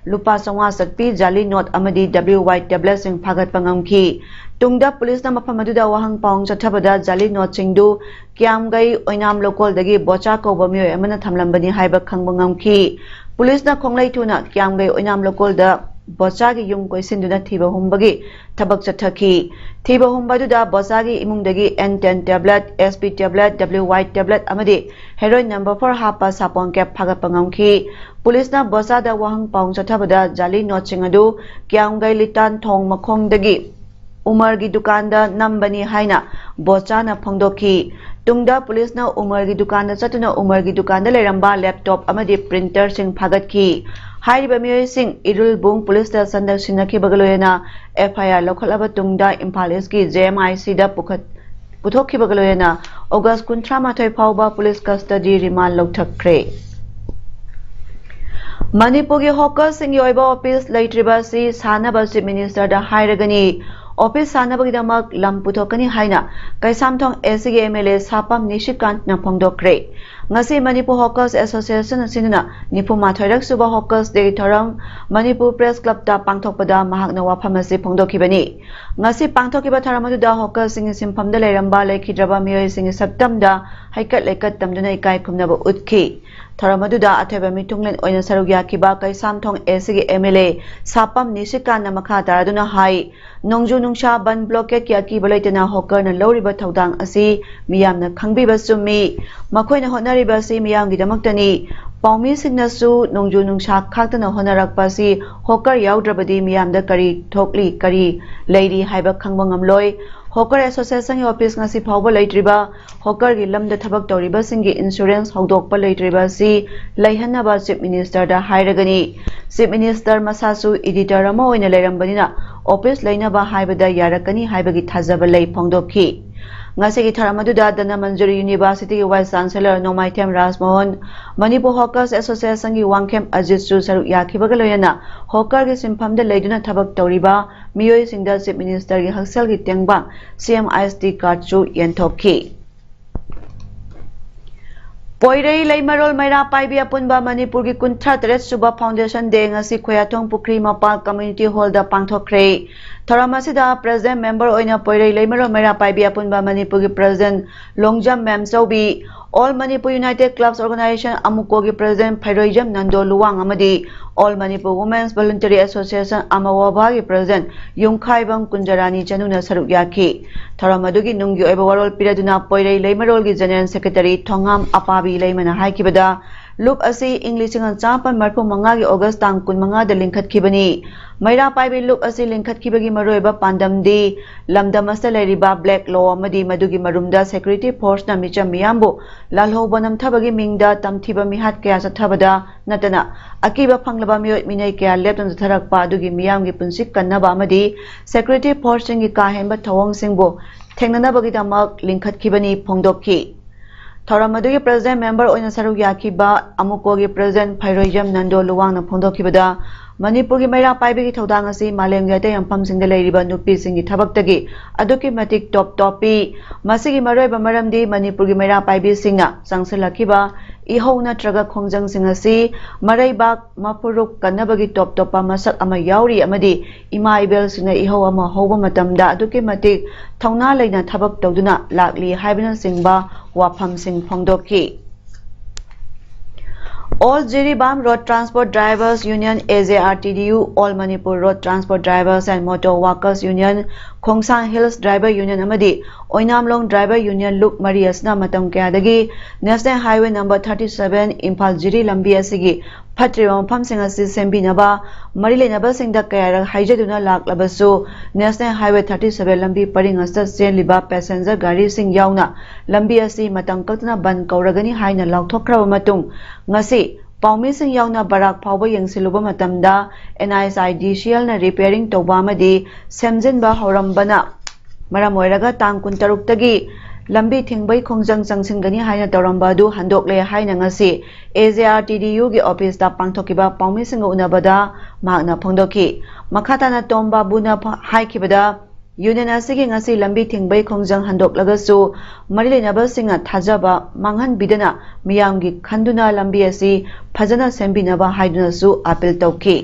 ꯂꯨꯄꯥ ꯆꯥꯝꯃꯉꯥ ꯆꯠꯄꯤ ꯖꯥꯂꯤ ꯅꯣꯠ ꯑꯃꯗꯤ W Y ꯇꯦꯕ꯭ꯂꯦꯠꯁꯤꯡ ꯐꯥꯒꯠꯄ ꯉꯝꯈꯤ꯫ ꯇꯨꯡꯗ ꯄꯨꯂꯤꯁꯅ ꯃꯐꯝ ꯑꯗꯨꯗ ꯋꯥꯍꯪ ꯄꯥꯎꯍꯪ ꯆꯠꯊꯕꯗ ꯖꯥꯂꯤ ꯅꯣꯠꯁꯤꯡꯗꯨ ꯀꯤꯌꯥꯝꯒꯩ ꯑꯣꯏꯅꯥꯝ ꯂꯣꯀꯣꯜꯗꯒꯤ ꯕꯣꯆꯥ ꯀꯧꯕ ꯃꯤꯑꯣꯏ ꯑꯃꯅ ꯊꯝꯂꯝꯕꯅꯤ ꯍꯥꯏꯕ ꯈꯪꯕ ꯉꯝꯈꯤ꯫ ꯄꯨꯂꯤꯁꯅ ꯈꯣꯡꯂꯩ ꯊꯨꯅ ꯀꯤꯌꯥꯝꯒꯩ ꯑꯣꯏꯅꯥꯝ ꯂꯣꯀꯣꯜꯗ ꯕꯣꯆꯥꯒꯤ ꯌꯨꯝ ꯀꯣꯏꯁꯤꯟꯗꯨꯅ ꯊꯤꯕ ꯍꯨꯝꯕꯒꯤ ꯊꯕꯛ ꯆꯠꯊꯈꯤ꯫ ꯊꯤꯕ ꯍꯨꯝꯕ ꯑꯗꯨꯗ ꯕꯣꯆꯥꯒꯤ ꯏꯃꯨꯡꯗꯒꯤ N ten tablet, S P tablet, W Y tablet ꯑꯃꯗꯤ ꯍꯦꯔꯣꯏꯟ ꯅꯝꯕꯔ ꯐꯣꯔ ꯍꯥꯞꯄ ꯁꯥꯄꯣꯟ ꯀꯦꯞ ꯐꯥꯒꯠꯄ ꯉꯝꯈꯤ꯫ ꯄꯨꯂꯤꯁꯅ ꯕꯣꯆꯥꯗ ꯋꯥꯍꯪ ꯄꯥꯎꯍꯪ ꯆꯠꯊꯕꯗ ꯖꯥꯂꯤ ꯅꯣꯠꯁꯤꯡ ꯑꯗꯨ ꯀꯤꯌꯥꯝꯒꯩ ꯂꯤꯇꯥꯟ ꯊꯣꯡ ꯃꯈꯣꯡꯗꯒꯤ ꯎꯃꯔꯒꯤ ꯗꯨꯀꯥꯟꯗ ꯅꯝꯕꯅꯤ ꯍꯥꯏꯅ ꯕꯣꯆꯥꯅ ꯐꯣꯡꯗꯣꯛꯈꯤ꯫ ꯇꯨꯡꯗ ꯄꯨꯂꯤꯁꯅ ꯎꯃꯔꯒꯤ ꯗꯨꯀꯥꯟꯗ ꯆꯠꯇꯨꯅ ꯎꯃꯔꯒꯤ ꯗꯨꯀꯥꯟꯗ ꯂꯩꯔꯝꯕ ꯂꯦꯞꯇꯣꯞ ꯑꯃꯗꯤ ꯄ꯭ꯔꯤꯟꯇꯔꯁꯤꯡ ꯐꯥꯒꯠꯈꯤ꯫ ꯍꯥꯏꯔꯤꯕ ꯃꯤꯑꯣꯏꯁꯤꯡ ꯏꯔꯨꯜꯕꯨꯡ ꯄꯨꯂꯤꯁꯇ ꯁꯟꯗꯛ ꯁꯤꯟꯅꯈꯤꯕꯒ ꯂꯣꯏꯅꯅ F I R ꯂꯧꯈꯠꯂꯕ ꯇꯨꯡꯗ ꯏꯝꯐꯥꯜ ꯏꯁꯀꯤ J M I C ꯗ ꯄꯨꯈꯠ-, ꯄꯨꯊꯣꯛꯈꯤꯕꯒ ꯂꯣꯏꯅꯅ ꯑꯣꯒꯁ ꯀꯨꯟꯊ꯭ꯔꯥ ꯃꯥꯊꯣꯏ ꯐꯥꯎꯕ ꯄꯨꯂꯤꯁ ꯀꯁꯇꯗꯤ ꯔꯤꯃꯥꯟ ꯂꯧꯊꯈ꯭ꯔꯦ꯫ ꯃꯅꯤꯄꯨꯔꯒꯤ ꯍꯣꯀꯔꯁꯤꯡꯒꯤ ꯑꯣꯏꯕ ꯑꯣꯐꯤꯁ ꯂꯩꯇ꯭ꯔꯤꯕ ꯑꯁꯤ ꯁꯥꯟꯅꯕ ꯆꯤꯐ ꯃꯤꯅꯤꯁꯇꯔꯗ ꯍꯥꯏꯔꯒꯅꯤ꯫ ꯑꯣꯐꯤꯁ ꯁꯥꯟꯅꯕꯒꯤꯗꯃꯛ ꯂꯝ ꯄꯨꯊꯣꯛꯀꯅꯤ ꯍꯥꯏꯅ ꯀꯩꯁꯥꯝꯊꯣꯡ A C ꯒꯤ M L A ꯁꯥꯄꯝ ꯅꯤꯁꯤꯀꯥꯟꯠꯅ ꯐꯣꯡꯗꯣꯛꯈ꯭ꯔꯦ꯫ ꯉꯁꯤ ꯃꯅꯤꯄꯨꯔ ꯍꯣꯀꯔꯁ ꯑꯦꯁꯣꯁꯤꯌꯦꯁꯟ ꯑꯁꯤꯅ ꯅꯤꯐꯨ ꯃꯥꯊꯣꯏꯔꯛ ꯁꯨꯕ ꯍꯣꯀꯔꯁ ꯗꯦ ꯊꯧꯔꯝ ꯃꯅꯤꯄꯨꯔ ꯄ꯭ꯔꯦꯁ ꯀ꯭ꯂꯕꯇ ꯄꯥꯡꯊꯣꯛꯄꯗ ꯃꯍꯥꯛꯅ ꯋꯥꯐꯝ ꯑꯁꯤ ꯐꯣꯡꯗꯣꯛꯈꯤꯕꯅꯤ꯫ ꯉꯁꯤ ꯄꯥꯡꯊꯣꯛꯈꯤꯕ ꯊꯧꯔꯝ ꯑꯗꯨꯗ ꯍꯣꯀꯔꯁꯤꯡꯒꯤ ꯁꯤꯟꯐꯝꯗ ꯂꯩꯔꯝꯕ ꯂꯩꯈꯤꯗ꯭ꯔꯕ ꯃꯤꯑꯣꯏꯁꯤꯡꯒꯤ ꯁꯛꯇꯝꯗ ꯍꯩꯀꯠ ꯂꯩꯀꯠ ꯇꯝꯗꯨꯅ ꯏꯀꯥꯏ ꯈꯨꯝꯅꯕ ꯎꯠꯈꯤ꯫ ꯊꯧꯔꯝ ꯑꯗꯨꯗ ꯑꯊꯣꯏꯕ ꯃꯤꯊꯨꯡꯂꯦꯟ ꯑꯣꯏꯅ ꯁꯔꯨꯛ ꯌꯥꯈꯤꯕ ꯀꯩꯁꯥꯝꯊꯣꯡ A C ꯒꯤ M L A ꯁꯥꯄꯝ ꯅꯤꯁꯤꯀꯥꯟꯅ ꯃꯈꯥ ꯇꯥꯔꯗꯨꯅ ꯍꯥꯏ, ꯅꯣꯡꯖꯨ ꯅꯨꯡꯁꯥ ꯕꯟ ꯕ꯭ꯂꯣꯀꯦꯠꯀꯤ ꯑꯀꯤꯕ ꯂꯩꯇꯅ ꯍꯣꯀꯔꯅ ꯂꯧꯔꯤꯕ ꯊꯧꯗꯥꯡ ꯑꯁꯤ ꯃꯤꯌꯥꯝꯅ ꯈꯪꯕꯤꯕ ꯆꯨꯝꯃꯤ꯫ ꯃꯈꯣꯏꯅ ꯍꯣꯠꯅꯔꯤꯕ ꯑꯁꯤ ꯃꯤꯌꯥꯝꯒꯤꯗꯃꯛꯇꯅꯤ꯫ ꯄꯥꯎꯃꯤꯁꯤꯡꯅꯁꯨ ꯅꯣꯡꯖꯨ ꯅꯨꯡꯁꯥ ꯈꯥꯛꯇꯅ ꯍꯣꯠꯅꯔꯛꯄ ꯑꯁꯤ ꯍꯣꯀꯔ ꯌꯥꯎꯗ꯭ꯔꯕꯗꯤ ꯃꯤꯌꯥꯝꯗ ꯀꯔꯤ ꯊꯣꯛꯂꯤ, ꯀꯔꯤ ꯂꯩꯔꯤ ꯍꯥꯏꯕ ꯈꯪꯕ ꯉꯝꯂꯣꯏ꯫ ꯍꯣꯀꯔ ꯑꯦꯁꯣꯁꯤꯌꯦꯁꯟꯒꯤ ꯑꯣꯐꯤꯁ ꯉꯁꯤ ꯐꯥꯎꯕ ꯂꯩꯇ꯭ꯔꯤꯕ, ꯍꯣꯀꯔꯒꯤ ꯂꯝꯗ ꯊꯕꯛ ꯇꯧꯔꯤꯕꯁꯤꯡꯒꯤ ꯏꯟꯁꯨꯔꯦꯟꯁ ꯍꯧꯗꯣꯛꯄ ꯂꯩꯇ꯭ꯔꯤꯕ ꯑꯁꯤ ꯂꯩꯍꯟꯅꯕ ꯆꯤꯐ ꯃꯤꯅꯤꯁꯇꯔꯗ ꯍꯥꯏꯔꯒꯅꯤ꯫ ꯆꯤꯐ ꯃꯤꯅꯤꯁꯇꯔ ꯃꯁꯥꯁꯨ ꯏꯗꯤꯇꯔ ꯑꯃ ꯑꯣꯏꯅ ꯂꯩꯔꯝꯕꯅꯤꯅ ꯑꯣꯐꯤꯁ ꯂꯩꯅꯕ ꯍꯥꯏꯕꯗ ꯌꯥꯔꯛꯀꯅꯤ ꯍꯥꯏꯕꯒꯤ ꯊꯥꯖꯕ ꯂꯩ ꯐꯣꯡꯗꯣꯛꯈꯤ꯫ ꯉꯁꯤꯒꯤ ꯊꯧꯔꯝ ꯑꯗꯨꯗ ꯙꯅꯃꯟꯖꯨꯔꯤ ꯌꯨꯅꯤꯚꯔꯁꯤꯇꯤꯒꯤ ꯚꯥꯏꯁ ꯆꯥꯟꯁꯦꯂꯔ ꯅꯣꯡꯃꯥꯏꯊꯦꯝ ꯔꯥꯖꯃꯣꯍꯟ, ꯃꯅꯤꯄꯨꯔ ꯍꯣꯀꯔꯁ ꯑꯦꯁꯣꯁꯤꯌꯦꯁꯟꯒꯤ ꯋꯥꯡꯈꯦꯝ ꯑꯖꯤꯠꯁꯨ ꯁꯔꯨꯛ ꯌꯥꯈꯤꯕꯒ ꯂꯣꯏꯅꯅ ꯍꯣꯀꯔꯒꯤ ꯁꯤꯟꯐꯝꯗ ꯂꯩꯗꯨꯅ ꯊꯕꯛ ꯇꯧꯔꯤꯕ ꯃꯤꯑꯣꯏꯁꯤꯡꯗ ꯆꯤꯐ ꯃꯤꯅꯤꯁꯇꯔꯒꯤ ꯍꯛꯁꯦꯜꯒꯤ ꯇꯦꯡꯕꯥꯡ ꯁꯤ ꯑꯦꯝ ꯑꯥꯏ ꯑꯦꯁ ꯇꯤ ꯀꯥꯔꯗꯁꯨ ꯌꯦꯟꯊꯣꯛꯈꯤ꯫ ꯄꯣꯏꯔꯩ ꯂꯩꯃꯔꯣꯜ ꯃꯩꯔꯥ ꯄꯥꯏꯕꯤ ꯑꯄꯨꯟꯕ ꯃꯅꯤꯄꯨꯔꯒꯤ ꯀꯨꯟꯊ꯭ꯔꯥ ꯇꯔꯦꯠ ꯁꯨꯕ ꯐꯥꯎꯟꯗꯦꯁꯟ ꯗꯦ ꯉꯁꯤ ꯈꯣꯌꯥꯊꯣꯡ ꯄꯨꯈ꯭ꯔꯤ ꯃꯄꯥꯜ ꯀꯝꯃ꯭ꯌꯨꯅꯤꯇꯤ ꯍꯣꯜꯗ ꯄꯥꯡꯊꯣꯛꯈ꯭ꯔꯦ꯫ ꯊꯧꯔꯝ ꯑꯁꯤꯗ ꯄ꯭ꯔꯦꯁꯤꯗꯦꯟꯠ ꯃꯦꯝꯕꯔ ꯑꯣꯏꯅ ꯄꯣꯏꯔꯩ ꯂꯩꯃꯔꯣꯜ ꯃꯩꯔꯥ ꯄꯥꯏꯕꯤ ꯑꯄꯨꯟꯕ ꯃꯅꯤꯄꯨꯔꯒꯤ president Longjam Memchoubi, all Manipur united clubs organisation ꯑꯃꯨꯀꯣꯒꯤ ꯄ꯭ꯔꯦꯁꯤꯗꯦꯟꯠ ꯐꯩꯔꯣꯏꯖꯝ ꯅꯟꯗꯣ ꯂꯨꯋꯥꯡ ꯑꯃꯗꯤ all Manipur women's voluntary association ꯑꯃꯋꯣꯕꯥꯒꯤ ꯄ꯭ꯔꯦꯁꯤꯗꯦꯟꯠ ꯌꯨꯝꯈꯥꯏꯕꯝ ꯀꯨꯟꯖꯔꯥꯅꯤ ꯆꯅꯨꯅ ꯁꯔꯨꯛ ꯌꯥꯈꯤ꯫ ꯊꯧꯔꯝ ꯑꯗꯨꯒꯤ ꯅꯨꯡꯒꯤ ꯑꯣꯏꯕ ꯋꯥꯔꯣꯜ ꯄꯤꯔꯗꯨꯅ ꯄꯣꯏꯔꯩ ꯂꯩꯃꯔꯣꯜꯒꯤ ꯖꯦꯅꯦꯔꯦꯜ ꯁꯦꯀ꯭ꯔꯦꯇꯔꯤ ꯊꯣꯉꯥꯝ ꯑꯄꯥꯕꯤ ꯂꯩꯃꯅ ꯍꯥꯏꯈꯤꯕꯗ, ꯂꯨꯞ ꯑꯁꯤ ꯏꯪ ꯂꯤꯁꯤꯡ ꯑꯃ ꯆꯥꯃꯥꯄꯟ ꯃꯔꯤꯐꯨ ꯃꯉꯥꯒꯤ ꯑꯣꯒꯁ ꯇꯥꯡ ꯀꯨꯟꯃꯉꯥꯗ ꯂꯤꯡꯈꯠꯈꯤꯕꯅꯤ꯫ ꯃꯩꯔꯥ ꯄꯥꯏꯕꯤ ꯂꯨꯞ ꯑꯁꯤ ꯂꯤꯡꯈꯠꯈꯤꯕꯒꯤ ꯃꯔꯨꯑꯣꯏꯕ ꯄꯥꯟꯗꯝꯗꯤ ꯂꯝꯗꯝ ꯑꯁꯤꯗ ꯂꯩꯔꯤꯕ ꯕ꯭ꯂꯦꯛ ꯂꯣ ꯑꯃꯗꯤ ꯃꯗꯨꯒꯤ ꯃꯔꯨꯝꯗ ꯁꯦꯀ꯭ꯌꯨꯔꯤꯇꯤ ꯐꯣꯔꯁꯅ ꯃꯤꯆꯝ ꯃꯤꯌꯥꯝꯕꯨ ꯂꯥꯜꯍꯧꯕ ꯅꯝꯊꯕꯒꯤ ꯃꯤꯡꯗ ꯇꯝꯊꯤꯕ ꯃꯤꯍꯥꯠ ꯀꯌꯥ ꯆꯠꯊꯕꯗ ꯅꯠꯇꯅ, ꯑꯀꯤꯕ ꯐꯪꯂꯕ ꯃꯤꯑꯣꯠ ꯃꯤꯅꯩ ꯀꯌꯥ ꯂꯦꯞꯇꯅ ꯆꯠꯊꯔꯛꯄ ꯑꯗꯨꯒꯤ ꯃꯤꯌꯥꯝꯒꯤ ꯄꯨꯟꯁꯤ ꯀꯟꯅꯕ ꯑꯃꯗꯤ ꯁꯦꯀ꯭ꯌꯨꯔꯤꯇꯤ ꯐꯣꯔꯁꯁꯤꯡꯒꯤ ꯀꯥ ꯍꯦꯟꯕ ꯊꯧꯑꯣꯡꯁꯤꯡꯕꯨ ꯊꯦꯡꯅꯅꯕꯒꯤꯗꯃꯛ ꯂꯤꯡꯈꯠꯈꯤꯕꯅꯤ ꯐꯣꯡꯗꯣꯛꯈꯤ꯫ ꯊꯧꯔꯝ ꯑꯗꯨꯒꯤ ꯄ꯭ꯔꯦꯁꯤꯗꯦꯟꯠ ꯃꯦꯝꯕꯔ ꯑꯣꯏꯅ ꯁꯔꯨꯛ ꯌꯥꯈꯤꯕ ꯑꯃꯨꯀꯣꯒꯤ ꯄ꯭ꯔꯦꯁꯤꯗꯦꯟꯠ ꯐꯩꯔꯣꯏꯖꯝ ꯅꯟꯗꯣ ꯂꯨꯋꯥꯡꯅ ꯐꯣꯡꯗꯣꯛꯈꯤꯕꯗ, ꯃꯅꯤꯄꯨꯔꯒꯤ ꯃꯩꯔꯥ ꯄꯥꯏꯕꯤꯒꯤ ꯊꯧꯗꯥꯡ ꯑꯁꯤ ꯃꯥꯂꯦꯝꯒꯤ ꯑꯇꯩ ꯃꯐꯝꯁꯤꯡꯗ ꯂꯩꯔꯤꯕ ꯅꯨꯄꯤꯁꯤꯡꯒꯤ ꯊꯕꯛꯇꯒꯤ ꯑꯗꯨꯛꯀꯤ ꯃꯇꯤꯛ ꯇꯣꯞ ꯇꯣꯞꯄꯤ꯫ ꯃꯁꯤꯒꯤ ꯃꯔꯨꯑꯣꯏꯕ ꯃꯔꯝꯗꯤ ꯃꯅꯤꯄꯨꯔꯒꯤ ꯃꯩꯔꯥ ꯄꯥꯏꯕꯤꯁꯤꯡꯅ ꯆꯪꯁꯤꯜꯂꯛꯈꯤꯕ ꯏꯍꯧ ꯅꯠꯇ꯭ꯔꯒ ꯈꯣꯡꯖꯪꯁꯤꯡ ꯑꯁꯤ ꯃꯔꯩꯕꯥꯛ ꯃꯐꯨꯔꯨꯞ ꯀꯟꯅꯕꯒꯤ ꯇꯣꯞ ꯇꯣꯞꯄ ꯃꯁꯛ ꯑꯃ ꯌꯥꯎꯔꯤ ꯑꯃꯗꯤ ꯏꯃꯥ ꯏꯕꯦꯜꯁꯤꯡꯅ ꯏꯍꯧ ꯑꯃ ꯍꯧꯕ ꯃꯇꯝꯗ ꯑꯗꯨꯛꯀꯤ ꯃꯇꯤꯛ ꯊꯧꯅꯥ ꯂꯩꯅ ꯊꯕꯛ ꯇꯧꯗꯨꯅ ꯂꯥꯛꯂꯤ ꯍꯥꯏꯕꯅꯆꯤꯡꯕ ꯋꯥꯐꯝꯁꯤꯡ ꯐꯣꯡꯗꯣꯛꯈꯤ꯫ All Jiribam Road Transport Drivers Union, A J R T D U, All Manipur Road Transport Drivers and Motor Workers Union, Khongsang Hills Driver Union ꯑꯃꯗꯤ ꯑꯣꯏꯅꯥꯝꯂꯣꯡ Driver Union ꯂꯨꯞ ꯃꯔꯤ ꯑꯁꯤꯅ ꯃꯇꯝ ꯀꯌꯥꯗꯒꯤ National Highway number thirty seven Imphal ꯖꯤꯔꯤ ꯂꯝꯕꯤ ꯑꯁꯤꯒꯤ ꯐꯠꯇ꯭ꯔꯤꯕ ꯃꯐꯝꯁꯤꯡ ꯑꯁꯤ ꯁꯦꯝꯕꯤꯅꯕ ꯃꯔꯤ ꯂꯩꯅꯕꯁꯤꯡꯗ ꯀꯌꯥꯔꯛ ꯍꯥꯏꯖꯗꯨꯅ ꯂꯥꯛꯂꯕꯁꯨ, National Highway thirty seven ꯂꯝꯕꯤ ꯄꯔꯤꯡ ꯑꯁꯤꯗ ꯆꯦꯜꯂꯤꯕ ꯄꯦꯁꯦꯟꯖꯔ ꯒꯥꯔꯤꯁꯤꯡ ꯌꯥꯎꯅ ꯂꯝꯕꯤ ꯑꯁꯤ ꯃꯇꯝ ꯀꯛꯇꯅ ꯕꯟ ꯀꯧꯔꯒꯅꯤ ꯍꯥꯏꯅ ꯂꯥꯎꯊꯣꯛꯈ꯭ꯔꯕ ꯃꯇꯨꯡ, ꯉꯁꯤ ꯄꯥꯎꯃꯤꯁꯤꯡ ꯌꯥꯎꯅ ꯕꯔꯥꯛ ꯐꯥꯎꯕ ꯌꯦꯡꯁꯤꯜꯂꯨꯕ ꯃꯇꯝꯗ, N H I D C Lꯅ ꯔꯤꯄꯦꯌꯔꯤꯡ ꯇꯧꯕ ꯑꯃꯗꯤ ꯁꯦꯝꯖꯤꯟꯕ ꯍꯧꯔꯝꯕꯅ ꯃꯔꯝ ꯑꯣꯏꯔꯒ ꯇꯥꯡ ꯀꯨꯟꯇꯔꯨꯛꯇꯒꯤ ꯂꯝꯕꯤ ꯊꯤꯡꯕꯒꯤ ꯈꯣꯡꯖꯪ ꯆꯪꯁꯤꯟꯒꯅꯤ ꯍꯥꯏꯅ ꯇꯧꯔꯝꯕ ꯑꯗꯨ ꯍꯟꯗꯣꯛꯂꯦ ꯍꯥꯏꯅ ꯉꯁꯤ AJRTDUꯒꯤ officeꯇ ꯄꯥꯡꯊꯣꯛꯈꯤꯕ ꯄꯥꯎꯃꯤꯁꯤꯡꯒ ꯎꯅꯕꯗ ꯃꯍꯥꯛꯅ ꯐꯣꯡꯗꯣꯛꯈꯤ꯫ ꯃꯈꯥ ꯇꯥꯅ ꯇꯣꯝ ꯕꯥꯕꯨꯅ ꯐ-, ꯍꯥꯏꯈꯤꯕꯗ, union ꯑꯁꯤꯒꯤ ꯉꯁꯤ ꯂꯝꯕꯤ ꯊꯤꯡꯕꯒꯤ ꯈꯣꯡꯖꯪ ꯍꯟꯗꯣꯛꯂꯒꯁꯨ ꯃꯔꯤ ꯂꯩꯅꯕꯁꯤꯡꯅ ꯊꯥꯖꯕ ꯃꯥꯡꯍꯟꯕꯤꯗꯅ ꯃꯤꯌꯥꯝꯒꯤ ꯈꯟꯗꯨꯅ ꯂꯝꯕꯤ ꯑꯁꯤ ꯐꯖꯅ ꯁꯦꯝꯕꯤꯅꯕ ꯍꯥꯏꯗꯨꯅꯁꯨ appeal ꯇꯧꯈꯤ꯫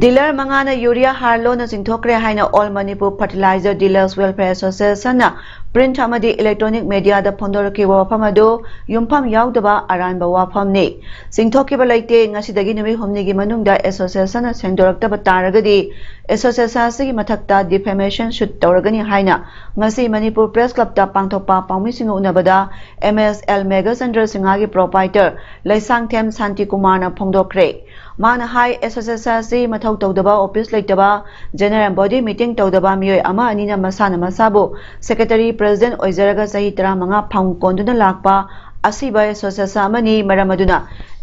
Dealer ꯃꯉꯥꯅ urea ꯍꯥꯔ ꯂꯣꯟꯅ ꯆꯤꯡꯊꯣꯛꯈ꯭ꯔꯦ ꯍꯥꯏꯅ All Manipur Fertilizer Dealers Welfare Associationꯅ print ꯑꯃꯗꯤ electronic mediaꯗ ꯐꯣꯡꯗꯣꯔꯛꯈꯤꯕ ꯋꯥꯐꯝ ꯑꯗꯨ ꯌꯨꯝꯐꯝ ꯌꯥꯎꯗꯕ ꯑꯔꯥꯟꯕ ꯋꯥꯐꯝꯅꯤ꯫ ꯆꯤꯡꯊꯣꯛꯈꯤꯕ ꯂꯩꯇꯦ꯫ ꯉꯁꯤꯗꯒꯤ ꯅꯨꯃꯤꯠ ꯍꯨꯝꯅꯤꯒꯤ ꯃꯅꯨꯡꯗ associationꯅ ꯁꯦꯡꯗꯣꯔꯛꯇꯕ ꯇꯥꯔꯒꯗꯤ association ꯑꯁꯤꯒꯤ ꯃꯊꯛꯇ defamation suit ꯇꯧꯔꯒꯅꯤ ꯍꯥꯏꯅ ꯉꯁꯤ ꯃꯅꯤꯄꯨꯔ Press Clubꯇ ꯄꯥꯡꯊꯣꯛꯄ ꯄꯥꯎꯃꯤꯁꯤꯡꯒ ꯎꯅꯕꯗ MSL ꯃꯦꯘꯆꯟꯗ꯭ꯔ ꯁꯤꯡꯍꯒꯤ proprietor ꯂꯩꯁꯥꯡꯊꯦꯝ ꯁꯥꯟꯇꯤ ꯀꯨꯃꯥꯔꯅ ꯐꯣꯡꯗꯣꯛꯈ꯭ꯔꯦ꯫ ꯃꯍꯥꯛꯅ ꯍꯥꯏ, association ꯑꯁꯤ ꯃꯊꯧ ꯇꯧꯗꯕ, office ꯂꯩꯇꯕ, general body meeting ꯇꯧꯗꯕ ꯃꯤꯑꯣꯏ ꯑꯃ ꯑꯅꯤꯅ ꯃꯁꯥꯅ ꯃꯁꯥꯕꯨ secretary, president ꯑꯣꯏꯖꯔꯒ ꯆꯍꯤ ꯇꯔꯥꯃꯉꯥ ꯐꯪ ꯀꯣꯟꯗꯨꯅ ꯂꯥꯛꯄ ꯑꯁꯤꯕ association ꯑꯃꯅꯤ꯫ ꯃꯔꯝ ꯑꯗꯨꯅ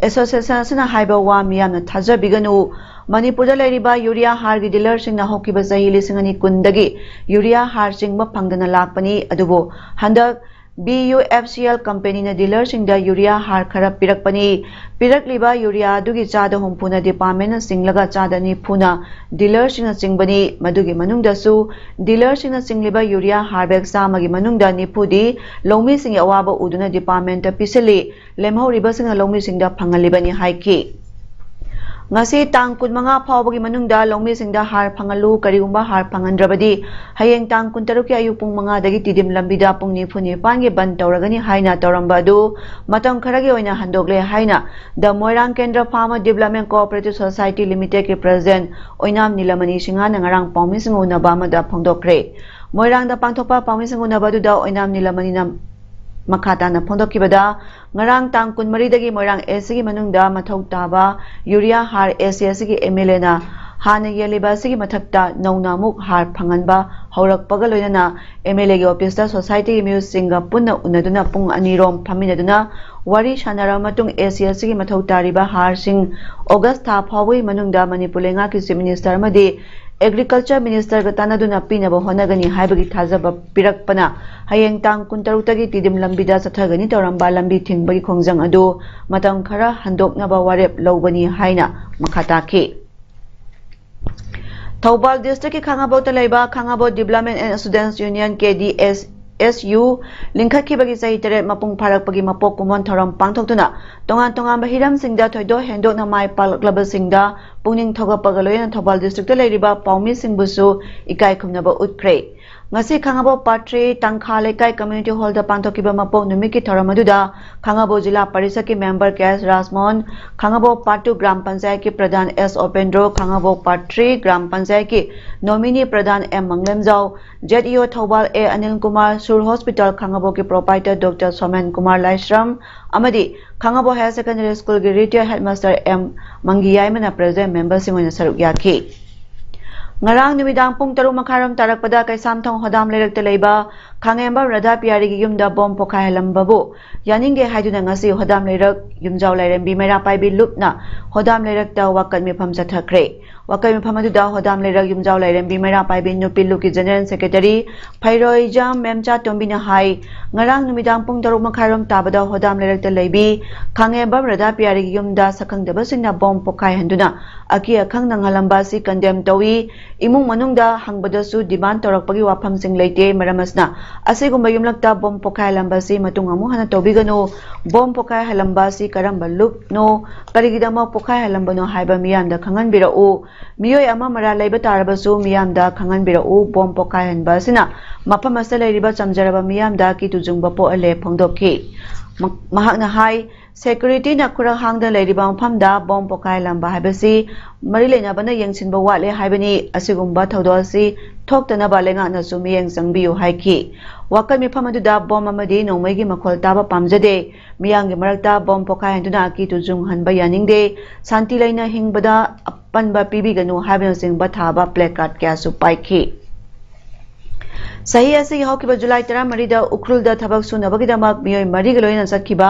association ꯑꯁꯤꯅ ꯍꯥꯏꯕ ꯋꯥ ꯃꯤꯌꯥꯝꯅ ꯊꯥꯖꯕꯤꯒꯅꯨ꯫ ꯃꯅꯤꯄꯨꯔꯗ ꯂꯩꯔꯤꯕ urea ꯍꯥꯔꯒꯤ dealerꯁꯤꯡꯅ ꯍꯧꯈꯤꯕ ꯆꯍꯤ ꯂꯤꯁꯤꯡ ꯑꯅꯤ ꯀꯨꯟꯗꯒꯤ urea ꯍꯥꯔ ꯆꯤꯡꯕ ꯐꯪꯗꯅ ꯂꯥꯛꯄꯅꯤ꯫ ꯑꯗꯨꯕꯨ ꯍꯟꯗꯛ BUFCL companyꯅ dealerꯁꯤꯡꯗ urea ꯍꯥꯔ ꯈꯔ ꯄꯤꯔꯛꯄꯅꯤ꯫ ꯄꯤꯔꯛꯂꯤꯕ urea ꯑꯗꯨꯒꯤ ꯆꯥꯗ ꯍꯨꯝꯐꯨꯅ departmentꯅ ꯆꯤꯡꯂꯒ ꯆꯥꯗ ꯅꯤꯐꯨꯅ dealerꯁꯤꯡꯅ ꯆꯤꯡꯕꯅꯤ꯫ ꯃꯗꯨꯒꯤ ꯃꯅꯨꯡꯗꯁꯨ dealerꯁꯤꯡꯅ ꯆꯤꯡꯂꯤꯕ urea ꯍꯥꯔ bag ꯆꯥꯝꯃꯒꯤ ꯃꯅꯨꯡꯗ ꯅꯤꯐꯨꯗꯤ ꯂꯧꯃꯤꯁꯤꯡꯒꯤ ꯑꯋꯥꯕ ꯎꯗꯨꯅ departmentꯇ ꯄꯤꯁꯤꯜꯂꯤ꯫ ꯂꯦꯝꯍꯧꯔꯤꯕꯁꯤꯡꯅ ꯂꯧꯃꯤꯁꯤꯡꯗ ꯐꯪꯍꯜꯂꯤꯕꯅꯤ ꯍꯥꯏꯈꯤ꯫ ꯉꯁꯤ ꯇꯥꯡ ꯀꯨꯟꯃꯉꯥ ꯐꯥꯎꯕꯒꯤ ꯃꯅꯨꯡꯗ ꯂꯧꯃꯤꯁꯤꯡꯗ ꯍꯥꯔ ꯐꯪꯍꯜꯂꯨ, ꯀꯔꯤꯒꯨꯝꯕ ꯍꯥꯔ ꯐꯪꯍꯟꯗ꯭ꯔꯕꯗꯤ ꯍꯌꯦꯡ ꯇꯥꯡ ꯀꯨꯟꯇꯔꯨꯛꯀꯤ ꯑꯌꯨꯛ ꯄꯨꯡ ꯃꯉꯥꯗꯒꯤ ꯇꯤꯗꯤꯝ ꯂꯝꯕꯤꯗ ꯄꯨꯡ ꯅꯤꯐꯨ ꯅꯤꯄꯥꯟꯒꯤ ꯕꯟ ꯇꯧꯔꯒꯅꯤ ꯍꯥꯏꯅ ꯇꯧꯔꯝꯕ ꯑꯗꯨ ꯃꯇꯝ ꯈꯔꯒꯤ ꯑꯣꯏꯅ ꯍꯟꯗꯣꯛꯂꯦ ꯍꯥꯏꯅ The Moirang Kendra Farmer Development Cooperative Society Limitedꯀꯤ president ꯑꯣꯏꯅꯥꯝ ꯅꯤꯂꯃꯅꯤ ꯁꯤꯡꯍꯅ ꯉꯔꯥꯡ ꯄꯥꯎꯃꯤꯁꯤꯡ ꯎꯅꯕ ꯑꯃꯗ ꯐꯣꯡꯗꯣꯛꯈ꯭ꯔꯦ꯫ ꯃꯣꯏꯔꯥꯡꯗ ꯄꯥꯡꯊꯣꯛꯄ ꯄꯥꯎꯃꯤꯁꯤꯡ ꯎꯅꯕ ꯑꯗꯨꯗ ꯑꯣꯏꯅꯥꯝ ꯅꯤꯂꯃꯅꯤꯅ ꯃꯈꯥ ꯇꯥꯅ ꯐꯣꯡꯗꯣꯛꯈꯤꯕꯗ, ꯉꯔꯥꯡ ꯇꯥꯡ ꯀꯨꯟꯃꯔꯤꯗꯒꯤ ꯃꯣꯏꯔꯥꯡ ACꯒꯤ ꯃꯅꯨꯡꯗ ꯃꯊꯧ ꯇꯥꯕ urea ꯍꯥꯔ ACACꯒꯤ MLAꯅ ꯍꯥꯟꯅ ꯌꯦꯜꯂꯤꯕ ꯑꯁꯤꯒꯤ ꯃꯊꯛꯇ ꯅꯧꯅ ꯑꯃꯨꯛ ꯍꯥꯔ ꯐꯪꯍꯟꯕ ꯍꯧꯔꯛꯄꯒ ꯂꯣꯏꯅꯅ MLAꯒꯤ officeꯇ societyꯒꯤ ꯃꯤꯑꯣꯏꯁꯤꯡꯒ ꯄꯨꯟꯅ ꯎꯅꯗꯨꯅ ꯄꯨꯡ ꯑꯅꯤꯔꯣꯝ ꯐꯝꯃꯤꯟꯅꯗꯨꯅ ꯋꯥꯔꯤ ꯁꯥꯟꯅꯔꯕ ꯃꯇꯨꯡ ACACꯒꯤ ꯃꯊꯧ ꯇꯥꯔꯤꯕ ꯍꯥꯔꯁꯤꯡ August ꯊꯥ ꯐꯥꯎꯕꯒꯤ ꯃꯅꯨꯡꯗ ꯃꯅꯤꯄꯨꯔ ꯂꯩꯉꯥꯛꯀꯤ Chief Minister ꯑꯃꯗꯤ Agriculture Ministerꯒ ꯇꯥꯟꯅꯗꯨꯅ ꯄꯤꯅꯕ ꯍꯣꯠꯅꯒꯅꯤ ꯍꯥꯏꯕꯒꯤ ꯊꯥꯖꯕ ꯄꯤꯔꯛꯄꯅ ꯍꯌꯦꯡ ꯇꯥꯡ ꯀꯨꯟꯇꯔꯨꯛꯇꯒꯤ ꯇꯤꯗꯤꯝ ꯂꯝꯕꯤꯗ ꯆꯠꯊꯒꯅꯤ ꯇꯧꯔꯝꯕ ꯂꯝꯕꯤ ꯊꯤꯡꯕꯒꯤ ꯈꯣꯡꯖꯪ ꯑꯗꯨ ꯃꯇꯝ ꯈꯔ ꯍꯟꯗꯣꯛꯅꯕ ꯋꯥꯔꯦꯞ ꯂꯧꯕꯅꯤ ꯍꯥꯏꯅ ꯃꯈꯥ ꯇꯥꯈꯤ꯫ ꯊꯧꯕꯥꯜ districtꯀꯤ ꯈꯥꯉꯕꯣꯛꯇ ꯂꯩꯕ ꯈꯥꯉꯕꯣꯛ Development and Students Union, K D S S U, ꯂꯤꯡꯈꯠꯈꯤꯕꯒꯤ ꯆꯍꯤ ꯇꯔꯦꯠ ꯃꯄꯨꯡ ꯐꯥꯔꯛꯄꯒꯤ ꯃꯄꯣꯛ ꯀꯨꯝꯑꯣꯟ ꯊꯧꯔꯝ ꯄꯥꯡꯊꯣꯛꯇꯨꯅ ꯇꯣꯉꯥꯟ ꯇꯣꯉꯥꯟꯕ ꯍꯤꯔꯝꯁꯤꯡꯗ ꯊꯣꯏꯗꯣꯛ ꯍꯦꯟꯗꯣꯛꯅ ꯃꯥꯏ ꯄꯥꯛꯂꯛꯂꯕꯁꯤꯡꯗ ꯄꯨꯛꯅꯤꯡ ꯊꯧꯒꯠꯄꯒ ꯂꯣꯏꯅꯅ ꯊꯧꯕꯥꯜ districtꯇ ꯂꯩꯔꯤꯕ ꯄꯥꯎꯃꯤꯁꯤꯡꯕꯨꯁꯨ ꯏꯀꯥꯏ ꯈꯨꯝꯅꯕ ꯎꯠꯈ꯭ꯔꯦ꯫ ꯉꯁꯤ ꯈꯥꯉꯕꯣꯛ Part three ꯇꯪꯈꯥ ꯂꯩꯀꯥꯏ community hallꯗ ꯄꯥꯡꯊꯣꯛꯈꯤꯕ ꯃꯄꯣꯛ ꯅꯨꯃꯤꯠꯀꯤ ꯊꯧꯔꯝ ꯑꯗꯨꯗ ꯈꯥꯉꯕꯣꯛ ꯖꯤꯂꯥ ꯄꯔꯤꯁꯠꯀꯤ member K S Rajmohan, Khangabok Part two gram ꯄꯟꯆꯥꯌꯠꯀꯤ pradhan S Opendro, Khangabok Part three gram ꯄꯟꯆꯥꯌꯠꯀꯤ nominee pradhan M Mangalemjao, Z E O Thoubal A Anil Kumar, Sur hospital ꯈꯥꯉꯕꯣꯛꯀꯤ proprietor Doctor ꯁꯣꯃꯦꯟ ꯀꯨꯃꯥꯔ ꯂꯥꯏꯁ꯭ꯔꯝ ꯑꯃꯗꯤ Khangabok Higher Secondary Schoolꯒꯤ retired headmaster M ꯃꯪꯒꯤꯌꯥꯏꯃꯅ president memberꯁꯤꯡ ꯑꯣꯏꯅ ꯁꯔꯨꯛ ꯌꯥꯈꯤ꯫ ꯉꯔꯥꯡ ꯅꯨꯃꯤꯗꯥꯡ ꯄꯨꯡ ꯇꯔꯨꯛ ꯃꯈꯥꯏꯔꯣꯝ ꯇꯥꯔꯛꯄꯗ ꯀꯩꯁꯥꯝꯊꯣꯡ ꯍꯣꯗꯥꯝ ꯂꯩꯔꯛꯇ ꯂꯩꯕ ꯈꯥꯉꯦꯝꯕꯝ ꯔꯙꯥ ꯄꯤꯌꯥꯔꯤꯒꯤ ꯌꯨꯝꯗ ꯕꯣꯝ ꯄꯣꯈꯥꯏꯍꯜꯂꯝꯕꯕꯨ ꯌꯥꯅꯤꯡꯗꯦ ꯍꯥꯏꯗꯨꯅ ꯉꯁꯤ ꯍꯣꯗꯥꯝ ꯂꯩꯔꯛ ꯌꯨꯝꯖꯥꯎ ꯂꯥꯏꯔꯦꯝꯕꯤ ꯃꯩꯔꯥ ꯄꯥꯏꯕꯤ ꯂꯨꯞꯅ ꯍꯣꯗꯥꯝ ꯂꯩꯔꯛꯇ ꯋꯥꯀꯠ ꯃꯤꯐꯝ ꯆꯠꯊꯈ꯭ꯔꯦ꯫ ꯋꯥꯀꯠ ꯃꯤꯐꯝ ꯑꯗꯨꯗ ꯍꯣꯗꯥꯝ ꯂꯩꯔꯛ ꯌꯨꯝꯖꯥꯎ ꯂꯥꯏꯔꯦꯝꯕꯤ ꯃꯩꯔꯥ ꯄꯥꯏꯕꯤ ꯅꯨꯄꯤ ꯂꯨꯞꯀꯤ general secretary ꯐꯩꯔꯣꯏꯖꯝ ꯃꯦꯝꯆꯥ ꯇꯣꯝꯕꯤꯅ ꯍꯥꯏ, ꯉꯔꯥꯡ ꯅꯨꯃꯤꯗꯥꯡ ꯄꯨꯡ ꯇꯔꯨꯛ ꯃꯈꯥꯏꯔꯣꯝ ꯇꯥꯕꯗ ꯍꯣꯗꯥꯝ ꯂꯩꯔꯛꯇ ꯂꯩꯕꯤ ꯈꯥꯉꯦꯝꯕꯝ ꯔꯙꯥ ꯄꯤꯌꯥꯔꯤꯒꯤ ꯌꯨꯝꯗ ꯁꯛꯈꯪꯗꯕꯁꯤꯡꯅ ꯕꯣꯝ ꯄꯣꯈꯥꯏꯍꯟꯗꯨꯅ ꯑꯀꯤ ꯑꯈꯪ ꯅꯪꯍꯜꯂꯝꯕ ꯑꯁꯤ condemn ꯇꯧꯏ꯫ ꯏꯃꯨꯡ ꯃꯅꯨꯡꯗ ꯍꯪꯕꯗꯁꯨ demand ꯇꯧꯔꯛꯄꯒꯤ ꯋꯥꯐꯝꯁꯤꯡ ꯂꯩꯇꯦ꯫ ꯃꯔꯝ ꯑꯁꯤꯅ ꯑꯁꯤꯒꯨꯝꯕ ꯌꯨꯝꯂꯛꯇ ꯕꯣꯝ ꯄꯣꯈꯥꯏꯍꯜꯂꯝꯕ ꯑꯁꯤ ꯃꯇꯨꯡ ꯑꯃꯨꯛ ꯍꯟꯅ ꯇꯧꯕꯤꯒꯅꯨ꯫ ꯕꯣꯝ ꯄꯣꯈꯥꯏꯍꯜꯂꯝꯕ ꯑꯁꯤ ꯀꯔꯝꯕ ꯂꯨꯞꯅꯣ, ꯀꯔꯤꯒꯤꯗꯃꯛ ꯄꯣꯈꯥꯏꯍꯜꯂꯝꯕꯅꯣ ꯍꯥꯏꯕ ꯃꯤꯌꯥꯝꯗ ꯈꯪꯍꯟꯕꯤꯔꯛꯎ꯫ ꯃꯤꯑꯣꯏ ꯑꯃ ꯃꯔꯥꯜ ꯂꯩꯕ ꯇꯥꯔꯕꯁꯨ ꯃꯤꯌꯥꯝꯗ ꯈꯪꯍꯟꯕꯤꯔꯛꯎ꯫ ꯕꯣꯝ ꯄꯣꯈꯥꯏꯍꯟꯕ ꯑꯁꯤꯅ ꯃꯐꯝ ꯑꯁꯤꯗ ꯂꯩꯔꯤꯕ ꯆꯝꯖꯔꯕ ꯃꯤꯌꯥꯝꯗ ꯀꯤꯇꯨ ꯆꯨꯡꯕ ꯄꯣꯛꯍꯜꯂꯦ ꯐꯣꯡꯗꯣꯛꯈꯤ꯫ ꯃ-, ꯃꯍꯥꯛꯅ ꯍꯥꯏ, securityꯅ ꯈꯨꯔꯛ ꯍꯥꯡꯗ ꯂꯩꯔꯤꯕ ꯃꯐꯝꯗ ꯕꯣꯝ ꯄꯣꯈꯥꯏꯍꯜꯂꯝꯕ ꯍꯥꯏꯕꯁꯤ ꯃꯔꯤ ꯂꯩꯅꯕꯅ ꯌꯦꯡꯁꯤꯟꯕ ꯋꯥꯠꯂꯦ ꯍꯥꯏꯕꯅꯤ꯫ ꯑꯁꯤꯒꯨꯝꯕ ꯊꯧꯗꯣꯛ ꯑꯁꯤ ꯊꯣꯛꯇꯅꯕ ꯂꯩꯉꯥꯛꯅꯁꯨ ꯃꯤꯠꯌꯦꯡ ꯆꯪꯕꯤꯌꯨ ꯍꯥꯏꯈꯤ꯫ ꯋꯥꯀꯠ ꯃꯤꯐꯝ ꯑꯗꯨꯗ ꯕꯣꯝ ꯑꯃꯗꯤ ꯅꯣꯡꯃꯩꯒꯤ ꯃꯈꯣꯜ ꯇꯥꯕ ꯄꯥꯝꯖꯗꯦ꯫ ꯃꯤꯌꯥꯝꯒꯤ ꯃꯔꯛꯇ ꯕꯣꯝ ꯄꯣꯈꯥꯏꯍꯟꯗꯨꯅ ꯑꯀꯤ ꯇꯨꯖꯨꯡꯍꯟꯕ ꯌꯥꯅꯤꯡꯗꯦ꯫ ꯁꯥꯟꯇꯤ ꯂꯩꯅ ꯍꯤꯡꯕꯗ ꯑꯄꯟꯕ ꯄꯤꯕꯤꯒꯅꯨ ꯍꯥꯏꯕꯅꯆꯤꯡꯕ ꯊꯥꯕ placard ꯀꯌꯥꯁꯨ ꯄꯥꯏꯈꯤ꯫ ꯆꯍꯤ ꯑꯁꯤꯒꯤ ꯍꯧꯈꯤꯕ ꯖꯨꯂꯥꯏ ꯇꯔꯥꯃꯔꯤꯗ ꯎꯈ꯭ꯔꯨꯜꯗ ꯊꯕꯛ ꯁꯨꯅꯕꯒꯤꯗꯃꯛ ꯃꯤꯑꯣꯏ ꯃꯔꯤꯒ ꯂꯣꯏꯅꯅ ꯆꯠꯈꯤꯕ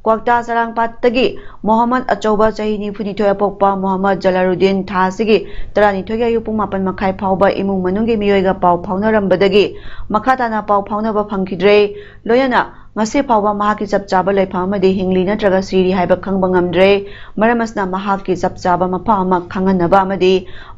ꯀ꯭ꯋꯥꯛꯇꯥ ꯆꯔꯥꯡꯄꯥꯠꯇꯒꯤ ꯃꯣꯍꯝꯃꯗ ꯑꯆꯧꯕ ꯆꯍꯤ ꯅꯤꯐꯨꯅꯤꯊꯣꯏ ꯑꯄꯣꯛꯄ ꯃꯣꯍꯝꯃꯗ ꯖꯂꯥꯂꯨꯗꯤꯟ ꯊꯥ ꯑꯁꯤꯒꯤ ꯇꯔꯥꯅꯤꯊꯣꯏꯒꯤ ꯑꯌꯨꯛ ꯄꯨꯡ ꯃꯥꯄꯟ ꯃꯈꯥꯏ ꯐꯥꯎꯕ ꯏꯃꯨꯡ ꯃꯅꯨꯡꯒꯤ ꯃꯤꯑꯣꯏꯒ ꯄꯥꯎ ꯐꯥꯎꯅꯔꯝꯕꯗꯒꯤ ꯃꯈꯥ ꯇꯥꯅ ꯄꯥꯎ ꯐꯥꯎꯅꯕ ꯐꯪꯈꯤꯗ꯭ꯔꯦ꯫ ꯂꯣꯏꯅꯅ ꯉꯁꯤ ꯐꯥꯎꯕ ꯃꯍꯥꯛꯀꯤ ꯆꯞ ꯆꯥꯕ ꯂꯩꯐꯝ ꯑꯃꯗꯤ ꯍꯤꯡꯂꯤ ꯅꯠꯇ꯭ꯔꯒ ꯁꯤꯔꯤ ꯍꯥꯏꯕ ꯈꯪꯕ ꯉꯝꯗ꯭ꯔꯦ꯫ ꯃꯔꯝ ꯑꯁꯤꯅ ꯃꯍꯥꯛꯀꯤ ꯆꯞ ꯆꯥꯕ ꯃꯐꯝ ꯑꯃ ꯈꯪꯍꯟꯅꯕ ꯑꯃꯗꯤ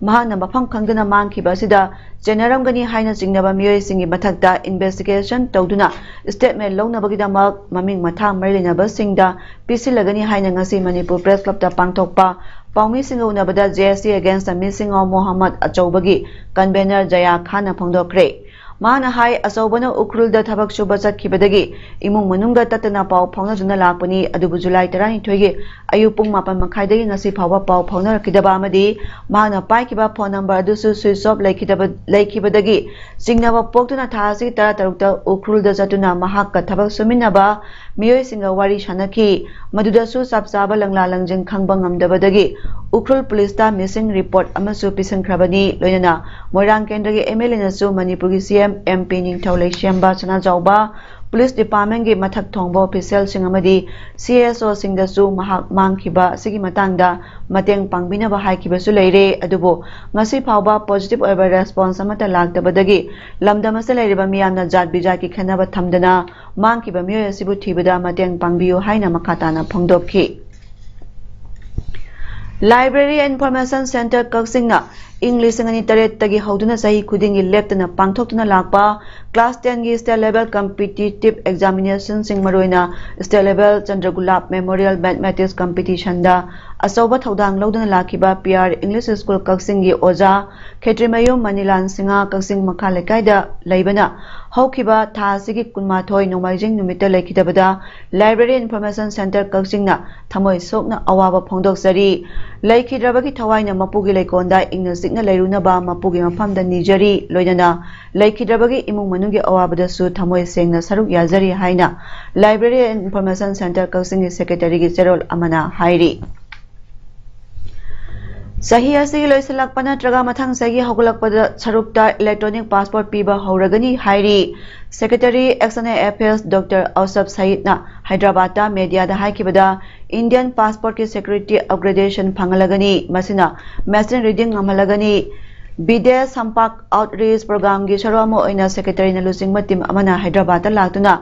ꯃꯍꯥꯛꯅ ꯃꯐꯝ ꯈꯪꯗꯅ ꯃꯥꯡꯈꯤꯕ ꯑꯁꯤꯗ ꯆꯦꯟꯅꯔꯝꯒꯅꯤ ꯍꯥꯏꯅ ꯆꯤꯡꯅꯕ ꯃꯤꯑꯣꯏꯁꯤꯡꯒꯤ ꯃꯊꯛꯇ investigation ꯇꯧꯗꯨꯅ statement ꯂꯧꯅꯕꯒꯤꯗꯃꯛ ꯃꯃꯤꯡ ꯃꯊꯥ ꯃꯔꯤ ꯂꯩꯅꯕꯁꯤꯡꯗ ꯄꯤꯁꯤꯜꯂꯒꯅꯤ ꯍꯥꯏꯅ ꯉꯁꯤ ꯃꯅꯤꯄꯨꯔ Press Clubꯇ ꯄꯥꯡꯊꯣꯛꯄ ꯄꯥꯎꯃꯤꯁꯤꯡꯒ ꯎꯅꯕꯗ J S C Against the Missing of Mohammad ꯑꯆꯧꯕꯒꯤ convener ꯖꯌꯥ ꯈꯥꯟꯅ ꯐꯣꯡꯗꯣꯛꯈ꯭ꯔꯦ꯫ ꯃꯍꯥꯛꯅ ꯍꯥꯏ, ꯑꯆꯧꯕꯅ ꯎꯈ꯭ꯔꯨꯜꯗ ꯊꯕꯛ ꯁꯨꯕ ꯆꯠꯈꯤꯕꯗꯒꯤ ꯏꯃꯨꯡ ꯃꯅꯨꯡꯒ ꯇꯠꯇꯅ ꯄꯥꯎ ꯐꯥꯎꯅꯗꯨꯅ ꯂꯥꯛꯄꯅꯤ, ꯑꯗꯨꯕꯨ ꯖꯨꯂꯥꯏ ꯇꯔꯥꯅꯤꯊꯣꯏꯒꯤ ꯑꯌꯨꯛ ꯄꯨꯡ ꯃꯥꯄꯟ ꯃꯈꯥꯏꯗꯒꯤ ꯉꯁꯤ ꯐꯥꯎꯕ ꯄꯥꯎ ꯐꯥꯎꯅꯔꯛꯈꯤꯗꯕ ꯑꯃꯗꯤ ꯃꯍꯥꯛꯅ ꯄꯥꯏꯈꯤꯕ phone number ꯑꯗꯨꯁꯨ switch off ꯂꯩꯈꯤꯗꯕ, ꯂꯩꯈꯤꯕꯗꯒꯤ ꯆꯤꯡꯅꯕ ꯄꯣꯛꯇꯨꯅ ꯊꯥ ꯑꯁꯤꯒꯤ ꯇꯔꯥꯇꯔꯨꯛꯇ ꯎꯈ꯭ꯔꯨꯜꯗ ꯆꯠꯇꯨꯅ ꯃꯍꯥꯛꯀ ꯊꯕꯛ ꯁꯨꯃꯤꯟꯅꯕ ꯃꯤꯑꯣꯏꯁꯤꯡꯒ ꯋꯥꯔꯤ ꯁꯥꯟꯅꯈꯤ꯫ ꯃꯗꯨꯗꯁꯨ ꯆꯞ ꯆꯥꯕ ꯂꯪꯂꯥ ꯂꯪꯖꯤꯟ ꯈꯪꯕ ꯉꯝꯗꯕꯗꯒꯤ ꯎꯈ꯭ꯔꯨꯜ ꯄꯨꯂꯤꯁꯇ missing report ꯑꯃꯁꯨ ꯄꯤꯁꯤꯟꯈ꯭ꯔꯕꯅꯤ꯫ ꯂꯣꯏꯅꯅ ꯃꯣꯏꯔꯥꯡ ꯀꯦꯟꯗ꯭ꯔꯒꯤ MLAꯅꯁꯨ ꯃꯅꯤꯄꯨꯔꯒꯤ CM, MP ꯅꯤꯡꯊꯧ ꯂꯩꯁꯦꯝꯕ ꯁꯅꯥꯖꯥꯎꯕ, ꯄꯨꯂꯤꯁ departmentꯀꯤ ꯃꯊꯛ ꯊꯣꯡꯕ officialꯁꯤꯡ ꯑꯃꯗꯤ CSOꯁꯤꯡꯗꯁꯨ ꯃꯍꯥꯛ ꯃꯥꯡꯈꯤꯕ ꯑꯁꯤꯒꯤ ꯃꯇꯥꯡꯗ ꯃꯇꯦꯡ ꯄꯥꯡꯕꯤꯅꯕ ꯍꯥꯏꯈꯤꯕꯁꯨ ꯂꯩꯔꯦ꯫ ꯑꯗꯨꯕꯨ ꯉꯁꯤ ꯐꯥꯎꯕ positive ꯑꯣꯏꯕ response ꯑꯃꯠꯇ ꯂꯥꯛꯇꯕꯗꯒꯤ ꯂꯝꯗꯝ ꯑꯁꯤꯗ ꯂꯩꯔꯤꯕ ꯃꯤꯌꯥꯝꯅ ꯖꯥꯠ ꯕꯤꯖꯥꯠꯀꯤ ꯈꯦꯠꯅꯕ ꯊꯝꯗꯅ ꯃꯥꯡꯈꯤꯕ ꯃꯤꯑꯣꯏ ꯑꯁꯤꯕꯨ ꯊꯤꯕꯗ ꯃꯇꯦꯡ ꯄꯥꯡꯕꯤꯌꯨ ꯍꯥꯏꯅ ꯃꯈꯥ ꯇꯥꯅ ꯐꯣꯡꯗꯣꯛꯈꯤ꯫ Library Information Centre ꯀꯛꯆꯤꯡꯅ ꯏꯪ ꯂꯤꯁꯤꯡ ꯑꯅꯤ ꯇꯔꯦꯠꯇꯒꯤ ꯍꯧꯗꯨꯅ ꯆꯍꯤ ꯈꯨꯗꯤꯡꯒꯤ ꯂꯦꯞꯇꯅ ꯄꯥꯡꯊꯣꯛꯇꯨꯅ ꯂꯥꯛꯄ class tenꯒꯤ state level competitive examinationꯁꯤꯡ, ꯃꯔꯨꯑꯣꯏꯅ state level ꯆꯟꯗ꯭ꯔꯒꯨꯂꯥꯞ Memorial Mathematics Competitionꯗ ꯑꯆꯧꯕ ꯊꯧꯗꯥꯡ ꯂꯧꯗꯨꯅ ꯂꯥꯛꯈꯤꯕ PR English School ꯀꯛꯆꯤꯡꯒꯤ ꯑꯣꯖꯥ ꯈꯦꯇ꯭ꯔꯤꯃꯌꯨꯝ ꯃꯅꯤꯂꯥꯜ ꯁꯤꯡꯍ ꯀꯛꯆꯤꯡ ꯃꯈꯥ ꯂꯩꯀꯥꯏꯗ ꯂꯩꯕꯅ ꯍꯧꯈꯤꯕ ꯊꯥ ꯑꯁꯤꯒꯤ ꯀꯨꯟꯃꯥꯊꯣꯏ ꯅꯣꯡꯃꯥꯏꯖꯤꯡ ꯅꯨꯃꯤꯠꯇ ꯂꯩꯈꯤꯗꯕꯗ Library Information Centre ꯀꯛꯆꯤꯡꯅ ꯊꯃꯣꯏ ꯁꯣꯛꯅ ꯑꯋꯥꯕ ꯐꯣꯡꯗꯣꯛꯆꯔꯤ꯫ ꯂꯩꯈꯤꯗ꯭ꯔꯕꯒꯤ ꯊꯋꯥꯏꯅ ꯃꯄꯨꯒꯤ ꯂꯩꯀꯣꯜꯗ ꯏꯪꯅ ꯆꯤꯛꯅ ꯂꯩꯔꯨꯅꯕ ꯃꯄꯨꯒꯤ ꯃꯐꯝꯗ ꯅꯤꯖꯔꯤ꯫ ꯂꯣꯏꯅꯅ ꯂꯩꯈꯤꯗ꯭ꯔꯕꯒꯤ ꯏꯃꯨꯡ ꯃꯅꯨꯡꯒꯤ ꯑꯋꯥꯕꯗꯁꯨ ꯊꯃꯣꯏ ꯁꯦꯡꯅ ꯁꯔꯨꯛ ꯌꯥꯖꯔꯤ ꯍꯥꯏꯅ Library Information Centre ꯀꯛꯆꯤꯡꯒꯤ secretaryꯒꯤ ꯆꯦꯔꯣꯜ ꯑꯃꯅ ꯍꯥꯏꯔꯤ꯫ ꯆꯍꯤ ꯑꯁꯤꯒꯤ ꯂꯣꯏꯁꯤꯜꯂꯛꯄ ꯅꯠꯇ꯭ꯔꯒ ꯃꯊꯪ ꯆꯍꯤꯒꯤ ꯍꯧꯒꯠꯂꯛꯄꯗ ꯁꯔꯨꯛꯇ electronic passport ꯄꯤꯕ ꯍꯧꯔꯒꯅꯤ ꯍꯥꯏꯔꯤ꯫ Secretary External Affairs Doctor Ausaf Saeedꯅ ꯍꯥꯏꯗ꯭ꯔꯕꯥꯗꯇ mediaꯗ ꯍꯥꯏꯈꯤꯕꯗ, Indian passportꯀꯤ security upgradation ꯐꯪꯍꯜꯂꯒꯅꯤ, ꯃꯁꯤꯅ machine reading ꯉꯝꯍꯜꯂꯒꯅꯤ꯫ Videsh Sampark Outreach Programꯒꯤ ꯁꯔꯨꯛ ꯑꯃ ꯑꯣꯏꯅ Secretaryꯅ ꯂꯨꯆꯤꯡꯕ team ꯑꯃꯅ ꯍꯥꯏꯗ꯭ꯔꯕꯥꯗꯇ ꯂꯥꯛꯇꯨꯅ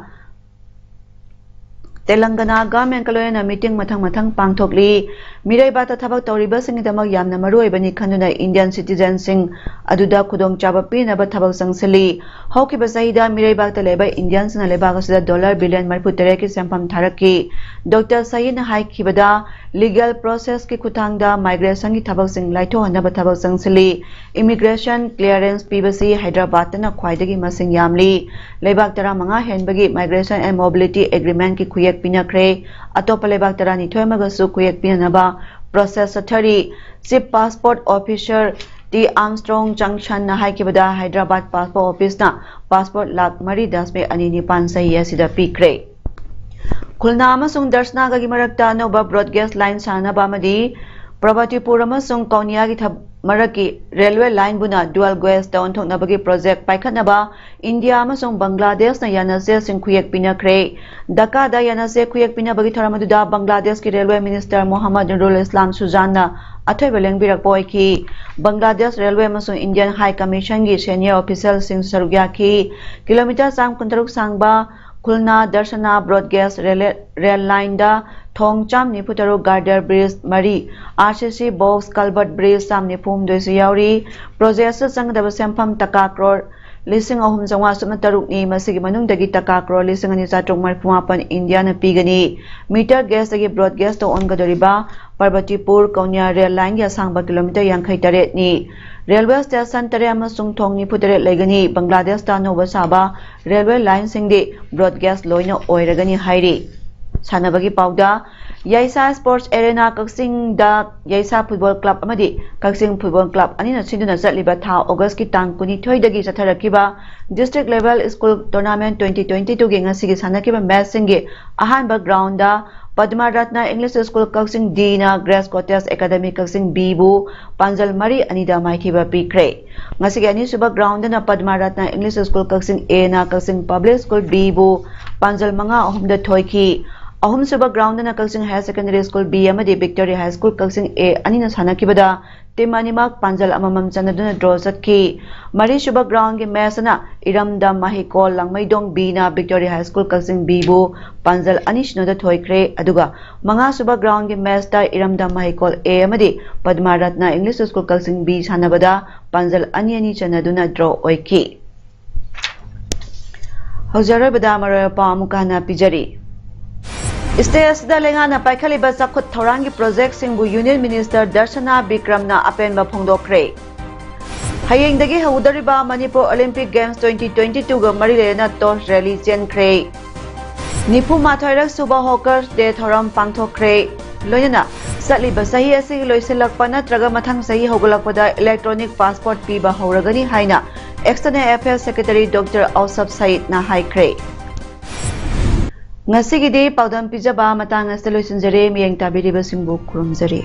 ꯇꯦꯂꯪꯒꯅꯥ governmentꯀ ꯂꯣꯏꯅꯅ meeting ꯃꯊꯪ ꯃꯊꯪ ꯄꯥꯡꯊꯣꯛꯂꯤ꯫ ꯃꯤꯔꯩꯕꯥꯛꯇ ꯊꯕꯛ ꯇꯧꯔꯤꯕꯁꯤꯡꯒꯤꯗꯃꯛ ꯌꯥꯝꯅ ꯃꯔꯨ ꯑꯣꯏꯕꯅꯤ ꯈꯟꯗꯨꯅ Indian citizenꯁꯤꯡ ꯑꯗꯨꯗ ꯈꯨꯗꯣꯡꯆꯥꯕ ꯄꯤꯅꯕ ꯊꯕꯛ ꯆꯪꯁꯤꯜꯂꯤ꯫ ꯍꯧꯈꯤꯕ ꯆꯍꯤꯗ ꯃꯤꯔꯩꯕꯥꯛꯇ ꯂꯩꯕ Indianꯁꯤꯡꯅ ꯂꯩꯕꯥꯛ ꯑꯁꯤꯗ dollar billion ꯃꯔꯤꯐꯨ ꯇꯔꯦꯠꯀꯤ ꯁꯦꯟꯐꯝ ꯊꯥꯔꯛꯈꯤ꯫ Doctor Saeedꯅ ꯍꯥꯏꯈꯤꯕꯗ, legal processꯀꯤ ꯈꯨꯠꯊꯥꯡꯗ migrationꯒꯤ ꯊꯕꯛꯁꯤꯡ ꯂꯥꯏꯊꯣꯛꯍꯟꯅꯕ ꯊꯕꯛ ꯆꯪꯁꯤꯜꯂꯤ꯫ Immigration clearance ꯄꯤꯕꯁꯤ ꯍꯥꯏꯗ꯭ꯔꯕꯥꯗꯇꯅ ꯈ꯭ꯋꯥꯏꯗꯒꯤ ꯃꯁꯤꯡ ꯌꯥꯝꯂꯤ꯫ ꯂꯩꯕꯥꯛ ꯇꯔꯥꯃꯉꯥ ꯍꯦꯟꯕꯒꯤ Migration and Mobility Agreementꯀꯤ ꯈꯨꯌꯦꯛ ꯄꯤꯅꯈ꯭ꯔꯦ꯫ ꯑꯇꯣꯞꯄ ꯂꯩꯕꯥꯛ ꯇꯔꯥꯅꯤꯊꯣꯏ ꯑꯃꯒꯁꯨ ꯈꯨꯌꯦꯛ ꯄꯤꯅꯅꯕ process ꯆꯠꯊꯔꯤ꯫ Chief Passport Officer T Armstrong Changshanꯅ ꯍꯥꯏꯈꯤꯕꯗ, Hyderabad passport officeꯅ passport lakh ꯃꯔꯤ ꯗꯁꯃꯤꯛ ꯑꯅꯤ ꯅꯤꯄꯥꯟ ꯆꯍꯤ ꯑꯁꯤꯗ ꯄꯤꯈ꯭ꯔꯦ꯫ ꯈꯨꯜꯅꯥ ꯑꯃꯁꯨꯡ ꯗꯔꯁꯅꯥꯒꯒꯤ ꯃꯔꯛꯇ ꯑꯅꯧꯕ broad gauge line ꯁꯥꯅꯕ ꯑꯃꯗꯤ ꯄ꯭ꯔꯚꯇꯤꯄꯨꯔ ꯑꯃꯁꯨꯡ ꯀꯧꯅꯤꯌꯥꯒꯤ ꯊ-, ꯃꯔꯛꯀꯤ railway lineꯕꯨꯅ dual gaugeꯇ ꯑꯣꯟꯊꯣꯛꯅꯕꯒꯤ project ꯄꯥꯏꯈꯠꯅꯕ ꯏꯟꯗꯤꯌꯥ ꯑꯃꯁꯨꯡ ꯕꯪꯒ꯭ꯂꯥꯗꯦꯁꯅ ꯌꯥꯅꯆꯦꯁꯤꯡ ꯈꯨꯌꯦꯛ ꯄꯤꯅꯈ꯭ꯔꯦ꯫ ꯙꯥꯀꯥꯗ ꯌꯥꯅꯆꯦ ꯈꯨꯌꯦꯛ ꯄꯤꯅꯕꯒꯤ ꯊꯧꯔꯝ ꯑꯗꯨꯗ ꯕꯪꯒ꯭ꯂꯥꯗꯦꯁꯀꯤ railway minister ꯃꯣꯍꯝꯃꯗ ꯅꯨꯔꯨꯜ ꯏꯁꯂꯥꯝ ꯁꯨꯖꯥꯟꯅ ꯑꯊꯣꯏꯕ ꯂꯦꯡꯕꯤꯔꯛꯄ ꯑꯣꯏꯈꯤ꯫ ꯕꯪꯒ꯭ꯂꯥꯗꯦꯁ railway ꯑꯃꯁꯨꯡ Indian High Commissionꯒꯤ senior officialꯁꯤꯡ ꯁꯔꯨꯛ ꯌꯥꯈꯤ꯫ Kilometre ꯆꯥꯝ ꯀꯨꯟꯇꯔꯨꯛ ꯁꯥꯡꯕ ꯈꯨꯜꯅꯥ ꯗꯔꯁꯅꯥ broad gauge rail, rail lineꯗ ꯊꯣꯡ ꯆꯥꯝ ꯅꯤꯐꯨ ꯇꯔꯨꯛ, girder bridge ꯃꯔꯤ, R C C box culvert bridge ꯆꯥꯝ ꯅꯤꯐꯨ ꯍꯨꯝꯗꯣꯏꯁꯨ ꯌꯥꯎꯔꯤ꯫ Projectꯇ ꯆꯪꯒꯗꯕ ꯁꯦꯟꯐꯝ ꯇꯀꯥ ꯀ꯭ꯔꯣꯔ ꯂꯤꯁꯤꯡ ꯑꯍꯨꯝ ꯆꯥꯝꯃꯉꯥ ꯁꯨꯞꯅ ꯇꯔꯨꯛꯅꯤ꯫ ꯃꯁꯤꯒꯤ ꯃꯅꯨꯡꯗꯒꯤ ꯇꯀꯥ ꯀ꯭ꯔꯣꯔ ꯂꯤꯁꯤꯡ ꯑꯅꯤ ꯆꯥꯇ꯭ꯔꯨꯛ ꯃꯔꯤꯐꯨ ꯃꯥꯄꯟ ꯏꯟꯗꯤꯌꯥꯅ ꯄꯤꯒꯅꯤ꯫ Meter gaugeꯇꯒꯤ broad gaugeꯇ ꯑꯣꯟꯒꯗꯧꯔꯤꯕ ꯄꯔꯕꯇꯤꯄꯨꯔ ꯀꯧꯅꯤꯌꯥ rail lineꯒꯤ ꯑꯁꯥꯡꯕ kilometre ꯌꯥꯡꯈꯩ ꯇꯔꯦꯠꯅꯤ꯫ Railway station ꯇꯔꯦꯠ ꯑꯃꯁꯨꯡ ꯊꯣꯡ ꯅꯤꯐꯨ ꯇꯔꯦꯠ ꯂꯩꯒꯅꯤ꯫ ꯕꯪꯒ꯭ꯂꯥꯗꯦꯁꯇ ꯑꯅꯧꯕ ꯁꯥꯕ railway lineꯁꯤꯡꯗꯤ broad gauge ꯂꯣꯏꯅ ꯑꯣꯏꯔꯒꯅꯤ ꯍꯥꯏꯔꯤ꯫ ꯁꯥꯟꯅꯕꯒꯤ ꯄꯥꯎꯗ, ꯌꯥꯏꯁꯥ Sports Arena ꯀꯛꯆꯤꯡꯗ ꯌꯥꯏꯁꯥ Football Club ꯑꯃꯗꯤ ꯀꯛꯆꯤꯡ Football Club ꯑꯅꯤꯅ ꯁꯤꯟꯗꯨꯅ ꯆꯠꯂꯤꯕ ꯊꯥ Augustꯀꯤ ꯇꯥꯡ ꯀꯨꯟꯅꯤꯊꯣꯏꯗꯒꯤ ꯆꯠꯊꯔꯛꯈꯤꯕ District Level School Tournament twenty twenty twoꯒꯤ ꯉꯁꯤꯒꯤ ꯁꯥꯟꯅꯈꯤꯕ matchꯁꯤꯡꯒꯤ ꯑꯍꯥꯟꯕ groundꯗ Padma Ratna English School ꯀꯛꯆꯤꯡ Dꯅ Grace Cottage Academy ꯀꯛꯆꯤꯡ Bꯕꯨ ꯄꯥꯟꯖꯜ ꯃꯔꯤ ꯑꯅꯤꯗ ꯃꯥꯏꯊꯤꯕ ꯄꯤꯈ꯭ꯔꯦ꯫ ꯉꯁꯤꯒꯤ ꯑꯅꯤꯁꯨꯕ groundꯗꯅ Padma Ratna English School ꯀꯛꯆꯤꯡ Aꯅ ꯀꯛꯆꯤꯡ Public School Bꯕꯨ ꯄꯥꯟꯖꯜ ꯃꯉꯥ ꯑꯍꯨꯝꯗ ꯊꯣꯏꯈꯤ꯫ ꯑꯍꯨꯝꯁꯨꯕ groundꯗꯅ ꯀꯛꯆꯤꯡ Higher Secondary School B ꯑꯃꯗꯤ Victory High School Kakching A ꯑꯅꯤꯅ ꯁꯥꯟꯅꯈꯤꯕꯗ team ꯑꯅꯤꯃꯛ ꯄꯥꯟꯖꯜ ꯑꯃꯃꯝ ꯆꯟꯅꯗꯨꯅ draw ꯆꯠꯈꯤ꯫ ꯃꯔꯤꯁꯨꯕ groundꯒꯤ matchꯇꯅ ꯏꯔꯝꯗꯝ ꯃꯍꯩꯀꯣꯜ ꯂꯥꯡꯃꯩꯗꯣꯡ Bꯅ Victory High School ꯀꯛꯆꯤꯡ Bꯕꯨ ꯄꯥꯟꯖꯜ ꯑꯅꯤ ꯁꯤꯅꯣꯗ ꯊꯣꯏꯈ꯭ꯔꯦ꯫ ꯑꯗꯨꯒ ꯃꯉꯥꯁꯨꯕ groundꯒꯤ matchꯇ ꯏꯔꯝꯗꯝ ꯃꯍꯩꯀꯣꯜ A ꯑꯃꯗꯤ Padma Ratna English School ꯀꯛꯆꯤꯡ B ꯁꯥꯟꯅꯕꯗ ꯄꯥꯟꯖꯜ ꯑꯅꯤ ꯑꯅꯤ ꯆꯟꯅꯗꯨꯅ draw ꯑꯣꯏꯈꯤ꯫ ꯍꯧꯖꯤꯛ ꯑꯔꯣꯏꯕꯗ ꯃꯔꯨꯑꯣꯏꯕ ꯄꯥꯎ ꯑꯃꯨꯛꯀ ꯍꯟꯅ ꯄꯤꯖꯔꯤ꯫ State ꯑꯁꯤꯗ ꯂꯩꯉꯥꯛꯅ ꯄꯥꯏꯈꯠꯂꯤꯕ ꯆꯥꯎꯈꯠ ꯊꯧꯔꯥꯡꯒꯤ projectꯁꯤꯡꯕꯨ Union Minister ꯗꯔꯁꯅꯥ ꯕꯤꯀ꯭ꯔꯝꯅ ꯑꯄꯦꯟꯕ ꯐꯣꯡꯗꯣꯛꯈ꯭ꯔꯦ꯫ ꯍꯌꯦꯡꯗꯒꯤ ꯍꯧꯗꯧꯔꯤꯕ Manipur Olympic Games twenty twenty twoꯒ ꯃꯔꯤ ꯂꯩꯅꯅ torch rally ꯆꯦꯟꯈ꯭ꯔꯦ꯫ ꯅꯤꯐꯨ ꯃꯥꯊꯣꯏꯔꯛ ꯁꯨꯕ Hawkers Day ꯊꯧꯔꯝ ꯄꯥꯡꯊꯣꯛꯈ꯭ꯔꯦ꯫ ꯂꯣꯏꯅꯅ ꯆꯠꯂꯤꯕ ꯆꯍꯤ ꯑꯁꯤꯒꯤ ꯂꯣꯏꯁꯤꯜꯂꯛꯄ ꯅꯠꯇ꯭ꯔꯒ ꯃꯊꯪ ꯆꯍꯤ ꯍꯧꯒꯠꯂꯛꯄꯗ electronic passport ꯄꯤꯕ ꯍꯧꯔꯒꯅꯤ ꯍꯥꯏꯅ External Affairs Secretary Doctor Ausaf Saeedꯅ ꯍꯥꯏꯈ꯭ꯔꯦ꯫ ꯉꯁꯤꯒꯤꯗꯤ ꯄꯥꯎꯗꯝ ꯄꯤꯖꯕ ꯃꯇꯥꯡ ꯑꯁꯤꯗ ꯂꯣꯏꯁꯤꯟꯖꯔꯦ꯫ ꯃꯤꯠꯌꯦꯡ ꯇꯥꯕꯤꯔꯤꯕꯁꯤꯡꯕꯨ ꯈꯨꯔꯨꯝꯖꯔꯤ꯫